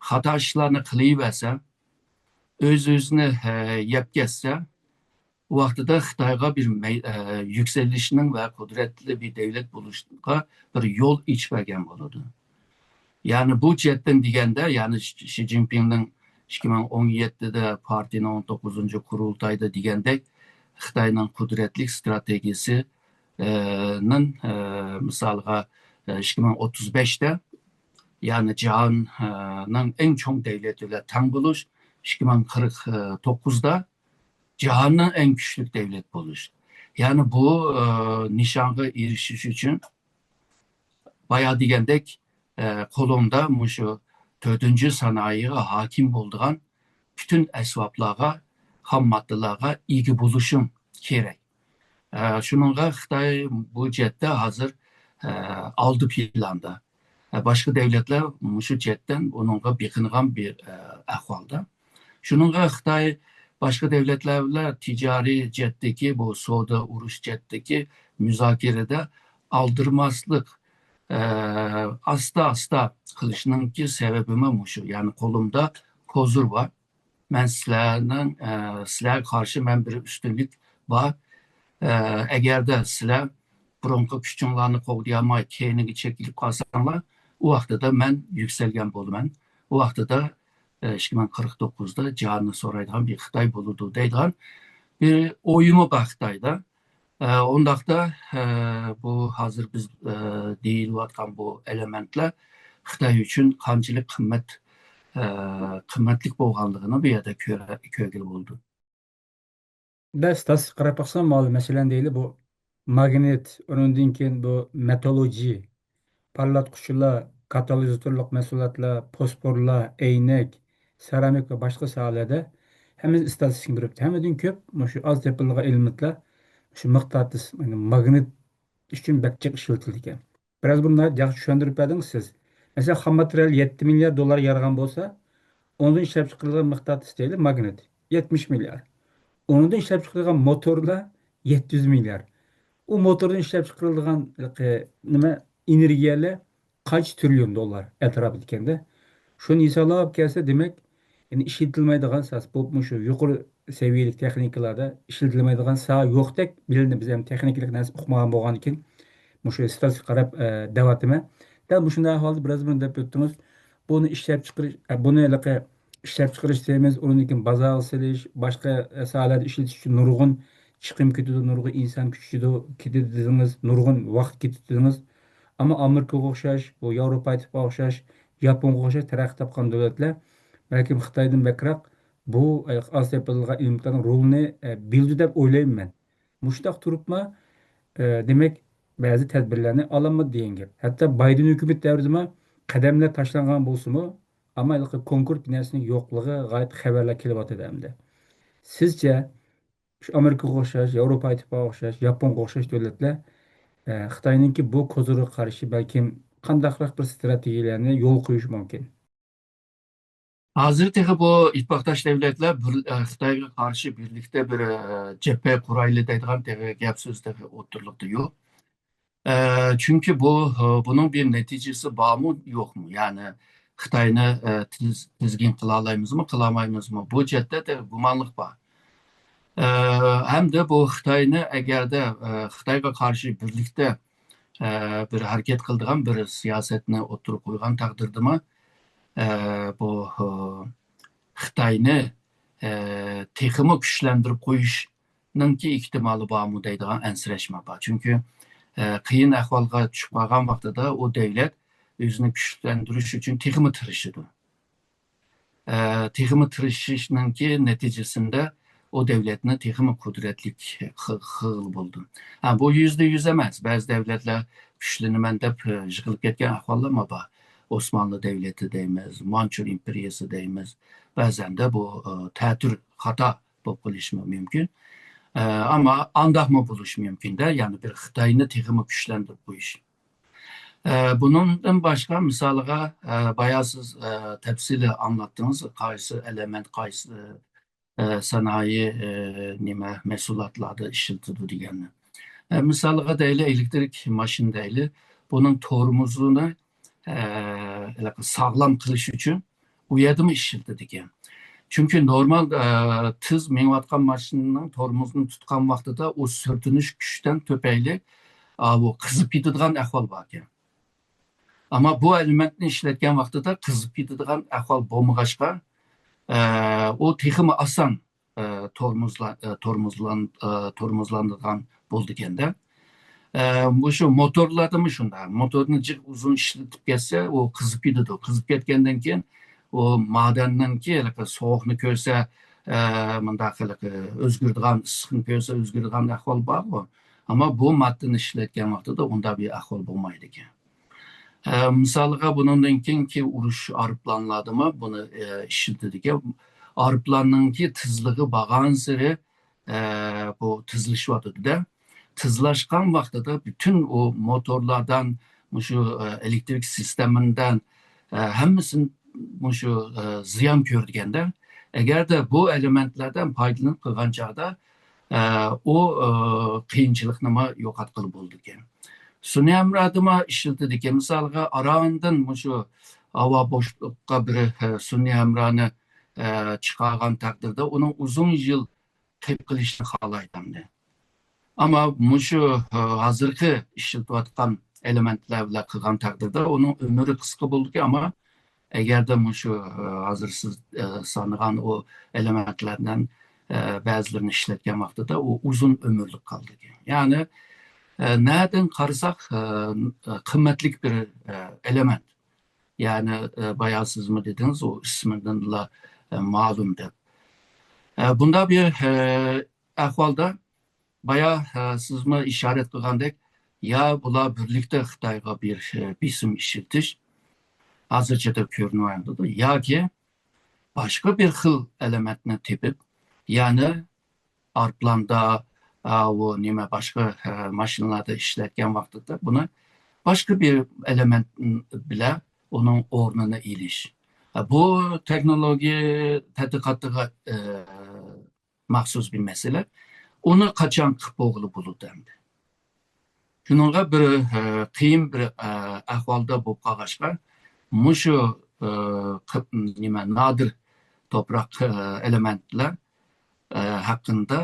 خاتا ئىشلارنى قىلىۋەرسە، ئۆز-ئۆزىنى ئە، يەپ كەتسە، ئۇ ۋاقتىدا خىتايغا بىر مەي-، ئە، يۈكسىلىشنىڭ ۋە قۇدرەتلىك بىر دۆلەت بولۇشقا بىر يول ئېچىپ بەرگەن بولىدۇ. يەنى بۇ جەھەتتىن دېگەندە، يەنى شى شى جىنپىڭنىڭ ئىككى مىڭ ئون يەتتىدە پارتىيىنىڭ ئون توققۇزىنچى قۇرۇلتايدا دېگەندەك، خىتاينىڭ قۇدرەتلىك ستراتېگىيىسى، ئە، نىڭ، ئە، مىسالغا، ئە، ئىككى مىڭ ئوتتۇز بەشتە، يەنى جاھان، ئە، نىڭ ئەڭ چوڭ دۆلىتى بىلەن تەڭ بولۇش، ئىككى مىڭ قىرىق توققۇزدا جاھاننىڭ ئەڭ كۈچلۈك دۆلەت بولۇش. يەنى بۇ، ئە، نىشانغا ئېرىشىش ئۈچۈن بايا دېگەندەك، ئە، قولۇمدا مۇشۇ تۆتىنچى سانائىيغا ھاكىم بولىدىغان پۈتۈن ئەسۋابلارغا، خام ماددىلارغا ئىگە بولۇشۇم كېرەك. ئە، شۇنىڭغا خىتاي بۇ جەھەتتە ھازىر، ئە، ئالدى پىلاندا. ئە، باشقا دۆلەتلەر مۇشۇ جەھەتتىن ئۇنىڭغا بېقىنغان بىر، ئە، ئەھۋالدا. شۇنىڭغا خىتاي باشقا دۆلەتلەر بىلەن تىجارىي جەھەتتىكى بۇ سودا، ئۇرۇش جەھەتتىكى مۇزاكىرىدە ئالدىرىماسلىق، ئە، ئاستا-ئاستا قىلىشنىڭكى سەۋەبىمۇ مۇشۇ. يەنى قولۇمدا كوزۇر بار. مەن سىلەرنىڭ، ئە، سىلەرگە قارشى مەن بىر ئۈستۈنلۈك بار. ئە، ئەگەردە سىلەر بۇرۇنقى كۈچۈڭلارنى قوغدىيالماي كەينىگە چېكىلىپ قالساڭلار، ئۇ ۋاقتىدا مەن يۈكسەلگەن بولىمەن. ئۇ ۋاقتىدا، ئە، ئىككى مىڭ قىرىق توققۇزدا جاھاننى سورايدىغان بىر خىتاي بولىدۇ دەيدىغان بىر ئويىمۇ بار خىتايدا. ئە، ئۇنداقتا، ئە، بۇ ھازىر بىز، ئە، دېيىلىۋاتقان بۇ ئېلېمېنتلار خىتاي ئۈچۈن قانچىلىك قىممەت، ئە، قىممەتلىك بولغانلىقىنى بۇ يەردە كۆرە-، كۆرگىلى بولىدۇ. بەس، تاس قاراپ باقسام، ماۋۇ مەسىلەن دەيلى، بۇ ماگنىت، ئۇنىڭدىن كېيىن بۇ مېتاللوجى، پارلاتقۇچلار، كاتالىزاتورلۇق مەھسۇلاتلار، فوسفورلار، ئەينەك، سېرامىك ۋە باشقا ساھەلەردە ھەممىسى ئىستاتىستىكىنى بېرىپتۇ. ھەممىدىن كۆپ مۇشۇ ئاز تېپىلىدىغان ئېلېمېنتلار مۇشۇ مىقناتىس، يەنى ماگنىت ئۈچۈن بەك جىق ئىشلىتىلىدىكەن. بىراز بۇنى ناھايىتى ياخشى چۈشەندۈرۈپ بەردىڭىز سىز. مەسىلەن، خام ماتېرىيال يەتتە مىليارد دوللارغا يارىغان بولسا، ئۇنىڭدىن ئىشلەپ چىقىرىلغان مىقدار دېيىلى، ماگنىت، يەتمىش مىليار. ئۇنىڭدىن ئىشلەپ چىقىرىلغان موتورلار يەتتە يۈز مىليار. ئۇ موتوردىن ئىشلەپ چىقىرىلىدىغان، ئە، نېمە، ئېنېرگىيەلەر قانچە تىرىليون دوللار ئەتراپىدا ئىكەندە. شۇنى ھېسابلاپ كەلسە، دېمەك، يەنى ئىشلىتىلمەيدىغان ساز، بولۇپمۇ شۇ يۇقىرى سەۋىيەلىك تېخنىكىلاردا ئىشلىتىلمەيدىغان ساھە يوقتەك بىلىنىدۇ. بىز ھەم تېخنىكىلىق نەرسە ئۇقمىغان بولغاندىكىن، مۇشۇ ستاتىستىكىغا قاراپ، ئە، دەۋاتىمەن. دەل مۇشۇنداق ئەھۋالدا بىراز بۇرۇن دەپ ئۆتتىڭىز. بۇنى ئىشلەپ چىقىرىش، ئە، بۇنى ھېلىقى ئىشلەپ چىقىرىش دەيمىز، ئۇنىڭدىن كېيىن بازارغا سېلىش، باشقا، ئە، ساھەلەردە ئىشلىتىش ئۈچۈن نۇرغۇن چىقىم كېتىدۇ، نۇرغۇن ئىنسان كۈچى كېتىدۇ، كېتىدۇ دېدىڭىز، نۇرغۇن ۋاقىت كېتىدۇ دېدىڭىز. ئەمما ئامېرىكىغا ئوخشاش، بۇ ياۋروپا ئىتتىپاقىغا ئوخشاش، ياپونغا ئوخشاش تەرەققىي تاپقان دۆلەتلەر بەلكىم خىتايدىن بەكرەك بۇ، ئە، ئاز تېپىلىدىغان ئېلېمېنتلارنىڭ رولىنى، ئە، بىلىدۇ دەپ ئويلايمەن مەن. مۇشۇنداق تۇرۇپمۇ، ئە، دېمەك، بەزى تەدبىرلەرنى ئالالمىدى دېگەن گەپ. ھەتتا بايدېن ھۆكۈمىتى دەۋرىدىمۇ قەدەملەر تاشلانغان بولسىمۇ، ئەمما ھېلىقى كونكرېت بىر نەرسىنىڭ يوقلۇقى غايەت خەۋەرلەر كېلىۋاتىدۇ ئەمدى. سىزچە، شۇ ئامېرىكىغا ئوخشاش، ياۋروپا ئىتتىپاقىغا ئوخشاش، ياپونغا ئوخشاش دۆلەتلەر، ئە، خىتاينىڭكى بۇ كوزىرىغا قارشى بەلكىم قانداقراق بىر ستراتېگىيەلەرنى يولغا قويۇشى مۇمكىن؟ ھازىر تېخى بۇ ئىتتىپاقداش دۆلەتلەر بىر، ئە، خىتايغا قارشى بىرلىكتە بىر، ئە، جەبھە قۇرايلى دەيدىغان تېخى گەپ سۆز تېخى ئوتتۇرىلىقتا يوق. ئە، چۈنكى بۇ، ئە، بۇنىڭ بىر نەتىجىسى بارمۇ، يوقمۇ؟ يەنى خىتاينى، ئە، تىز-، تىزگىن قىلالايمىزمۇ، قىلالمايمىزمۇ؟ بۇ جەھەتتە تېخى گۇمانلىق بار. ئە، ھەمدە بۇ خىتاينى ئەگەردە، ئە، خىتايغا قارشى بىرلىكتە، ئە، بىر ھەرىكەت قىلىدىغان بىر سىياسەتنى ئوتتۇرىغا قويغان تەقدىردىمۇ، ئە، بۇ، ئە، خىتاينى، ئە، تېخىمۇ كۈچلەندۈرۈپ قويۇشنىڭكى ئېھتىمالى بارمۇ دەيدىغان ئەنسىرەشمۇ بار. چۈنكى، ئە، قىيىن ئەھۋالغا چۈشۈپ قالغان ۋاقتىدا ئۇ دۆلەت ئۆزىنى كۈچلەندۈرۈش ئۈچۈن تېخىمۇ تىرىشىدۇ. ئە، تېخىمۇ تىرىشىشنىڭكى نەتىجىسىندە ئۇ دۆلەتنى تېخىمۇ قۇدرەتلىك قىل-، قىلغىلى بولىدۇ. ھە، بۇ يۈزدە يۈز ئەمەس. بەزى دۆلەتلەر كۈچلىنىمەن دەپ، ئە، يىقىلىپ كەتكەن ئەھۋاللارمۇ بار. ئوسمانلى دۆلىتى دەيمىز، مانچۇر ئىمپېرىيەسى دەيمىز. بەزەندە بۇ، ئە، تەتۈر خاتا بولۇپ قېلىشىمۇ مۇمكىن. ئە، ئەمما ئانداقمۇ بولۇشى مۇمكىن-دە، يەنى بىر خىتاينى تېخىمۇ كۈچلەندۈرۈپ قويۇش. ئە، بۇنىڭدىن باشقا، مىسالىغا، ئە، بايا سىز، ئە، تەپسىلىي ئاڭلاتتىڭىز، قايسى ئېلېمېنت، قايسى، ئە، سانائىي، ئە، نېمە، مەھسۇلاتلاردا ئىشلىتىدۇ دېگەننى. ئە، مىسالىغا دەيلى، ئېلېكتىرىك ماشىنا دەيلى، بۇنىڭ تورمۇزىنى، ئە، ھېلىقى ساغلام قىلىش ئۈچۈن ئۇ يەردىمۇ ئىشلىتىدىكەن. چۈنكى نورمال، ئە، تېز مېڭىۋاتقان ماشىنىنىڭ تورمۇزىنى تۇتقان ۋاقتىدا ئۇ سۈرتۈنۈش كۈچتىن تۈپەيلى، ئا، بۇ قىزىپ كېتىدىغان ئەھۋال باركەن. ئەمما بۇ ئېلېمېنتنى ئىشلەتكەن ۋاقتىدا قىزىپ كېتىدىغان ئەھۋال بولمىغاچقا، ئە، ئۇ تېخىمۇ ئاسان، ئە، تورمۇزلا-، ئە، تورمۇزلان-، ئە، تورمۇزلانىدىغان بولىدىكەن-دە. ئە، مۇشۇ موتورلاردىمۇ شۇنداق. موتورنى جىق ئۇزۇن ئىشلىتىپ كەتسە، ئۇ قىزىپ كېتىدۇ. قىزىپ كەتكەندىن كېيىن، ئۇ مادەننىڭكى ھېلىقى سوغۇقنى كۆرسە، ئە، مۇنداق ھېلىقى ئۆزگىرىدىغان، ئىسسىقنى كۆرسە ئۆزگىرىدىغان ئەھۋال بارغۇ. ئەمما بۇ ماددىنى ئىشلەتكەن ۋاقتىدا ئۇنداق بىر ئەھۋال بولمايدىكەن. ئە، مىسالىغا، بۇنىڭدىن كېيىنكى ئۇرۇش ئايروپىلانلاردىمۇ بۇنى، ئە، ئىشلىتىدىكەن. ئايروپىلاننىڭكى تېزلىكى بارغانسېرى، ئە، بۇ تېزلىشىۋاتىدۇ-دە. تېزلاشقان ۋاقتىدا پۈتۈن ئۇ موتورلاردىن، مۇشۇ، ئە، ئېلېكتىرىك سىستېمىدىن، ئە، ھەممىسىدىن مۇشۇ، ئە، زىيان كۆرىدىكەن-دە. ئەگەردە بۇ ئېلېمېنتلەردىن پايدىلىنىپ قىلغان چاغدا، ئە، ئۇ، ئە، قىيىنچىلىقنىمۇ يوقاتقىلى بولىدىكەن. سۈنئىي ھەمراھنىمۇ ئىشلىتىدىكەن. مىسالغا، ئاراندىن مۇشۇ ھاۋا بوشلۇققا بىر، ئە، سۈنئىي ھەمراھنى، ئە، چىقارغان تەقدىردە ئۇنىڭ ئۇزۇن يىل قېلىپ قېلىشنى خالايدۇ ئەمدى. ئەمما مۇشۇ، ئە، ھازىرقى ئىشلىتىۋاتقان ئېلېمېنتلەر بىلەن قىلغان تەقدىردە ئۇنىڭ ئۆمرى قىسقا بولىدىكەن، ئەمما ئەگەردە مۇشۇ، ئە، ھازىر سىز، ئە، سانىغان ئۇ ئېلېمېنتلەردىن، ئە، بەزىلىرىنى ئىشلەتكەن ۋاقتىدا ئۇ ئۇزۇن ئۆمۈرلۈك قالىدىكەن. يەنى، ئە، نەدىن قارىساق، ئە، قىممەتلىك بىر، ئە، ئېلېمېنت. يەنى، ئە، بايا سىزمۇ دېدىڭىز، ئۇ ئىسمىدىنلا، ئە، مەلۇم دەپ. ئە، بۇنداق بىر، ئە، ئەھۋالدا بايا، ئە، سىزمۇ ئىشارەت قىلغاندەك، يا بۇلار بىرلىكتە خىتايغا بىر، ئە، بېسىم ئىشلىتىش، ھازىرچە دەپ كۆرۈنۈۋاتىدۇ، ياكى باشقا بىر خىل ئېلېمېنتنى تېپىپ، يەنى ئايروپىلاندا، ئا، ئۇ نېمە، باشقا، ئە، ماشىنىلاردا ئىشلەتكەن ۋاقتىدا بۇنى باشقا بىر ئېلېمېنت بىلەن ئۇنىڭ ئورنىنى ئېلىش. بۇ تېخنولوگىيە تەتقىقاتىغا، ئە، مەخسۇس بىر مەسىلە. ئۇنى قاچان قىلىپ بولغىلى بولىدۇ ئەمدى؟ شۇنىڭغا بىر، ئە، قىيىن بىر، ئە، ئەھۋالدا بولۇپ قالغاچقا، مۇشۇ، ئە، قىپ-، نېمە، نادىر توپراق، ئە، ئېلېمېنتلار، ئە، ھەققىدە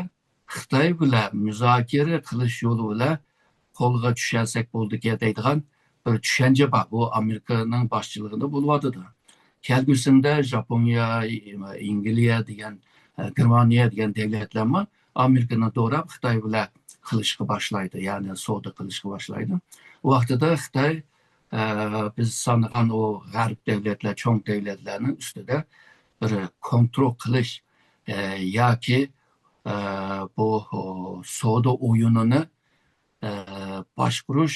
خىتاي بىلەن مۇزاكىرە قىلىش يولى بىلەن قولغا چۈشەرسەك بولىدىكەن دەيدىغان بىر چۈشەنچە بار. بۇ ئامېرىكىنىڭ باشچىلىقىدا بولۇۋاتىدۇ. كەلگۈسىدە ژاپونىيە، ئەنگلىيە دېگەن، ئە، گېرمانىيە دېگەن دۆلەتلەرمۇ ئامېرىكىنى دوراپ خىتاي بىلەن قىلىشقا باشلايدۇ، يەنى سودا قىلىشقا باشلايدۇ. ئۇ ۋاقتىدا خىتاي، ئە، بىز سانىغان ئۇ غەرب دۆلەتلەر، چوڭ دۆلەتلەرنىڭ ئۈستىدە بىر كونترول قىلىش، ئە، ياكى، ئە، بۇ، ئۇ، سودا ئويۇنىنى، ئە، باشقۇرۇش،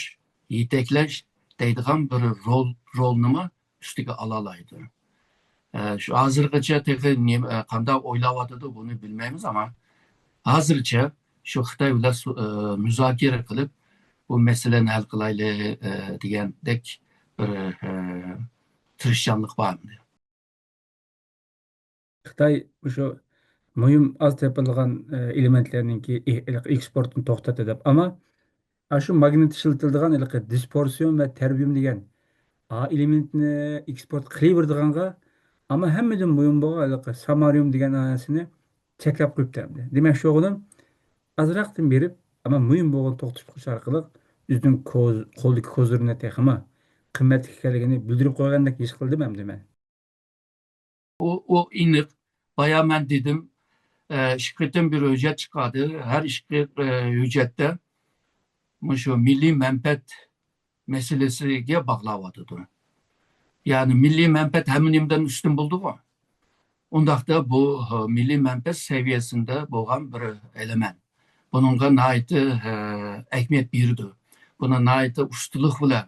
يېتەكلەش دەيدىغان بىر رول، رولنىمۇ ئۈستىگە ئالالايدۇ. ئە، شۇ ھازىرغىچە تېخى نېمە، ئە، قانداق ئويلاۋاتىدۇ، بۇنى بىلمەيمىز، ئەمما ھازىرچە شۇ خىتاي بىلەن سو-، ئە، مۇزاكىرە قىلىپ، بۇ مەسىلىنى ھەل قىلايلى، ئە، دېگەندەك بىر، ئە، تىرىشچانلىق بار ئەمدى. خىتاي مۇشۇ مۇھىم ئاز تېپىلىدىغان، ئە، ئېلېمېنتلەرنىڭكى ئې-، ئېلىقى ئېكسپورتىنى توختاتتى دەپ، ئەمما ئاشۇ ماگنىت ئىشلىتىلىدىغان ھېلىقى دىسپورسىيۇم ۋە تېربىيۇم دېگەن ئا ئېلېمېنتنى ئېكسپورت قىلىۋېرىدىغانغا، ئەمما ھەممىدىن مۇھىم بولغان ھېلىقى سامارىيۇم دېگەن نەرسىنى چەكلەپ قويۇپتۇ ئەمدى. دېمەكچى بولغىنىم، ئازراقتىن بېرىپ، ئەمما مۇھىم بولغان توختىتىپ قويۇش ئارقىلىق ئۆزىنىڭ كوز-، قولىدىكى كوزىرىنى تېخىمۇ قىممەتلىك ئىكەنلىكىنى بىلدۈرۈپ قويغاندەك ھېس قىلدىم ئەمدى مەن. ئۇ، ئۇ ئېنىق. بايا مەن دېدىم، ئە، ئىككى قېتىم بىر ھۆججەت چىقاردى. ھەر ئىككى، ئە، ھۆججەتتە مۇشۇ مىللىي مەنپەئەت مەسىلىسىگە باغلاۋاتىدۇ. يەنى مىللىي مەنپەئەت ھەممە نېمىدىن ئۈستۈن بولىدىغۇ. ئۇنداقتا بۇ، ئە، مىللىي مەنپەئەت سەۋىيەسىندە بولغان بىر ئېلېمېنت. بۇنىڭغا ناھايىتى، ئە، ئەھمىيەت بېرىدۇ. بۇنى ناھايىتى ئۇستىلىق بىلەن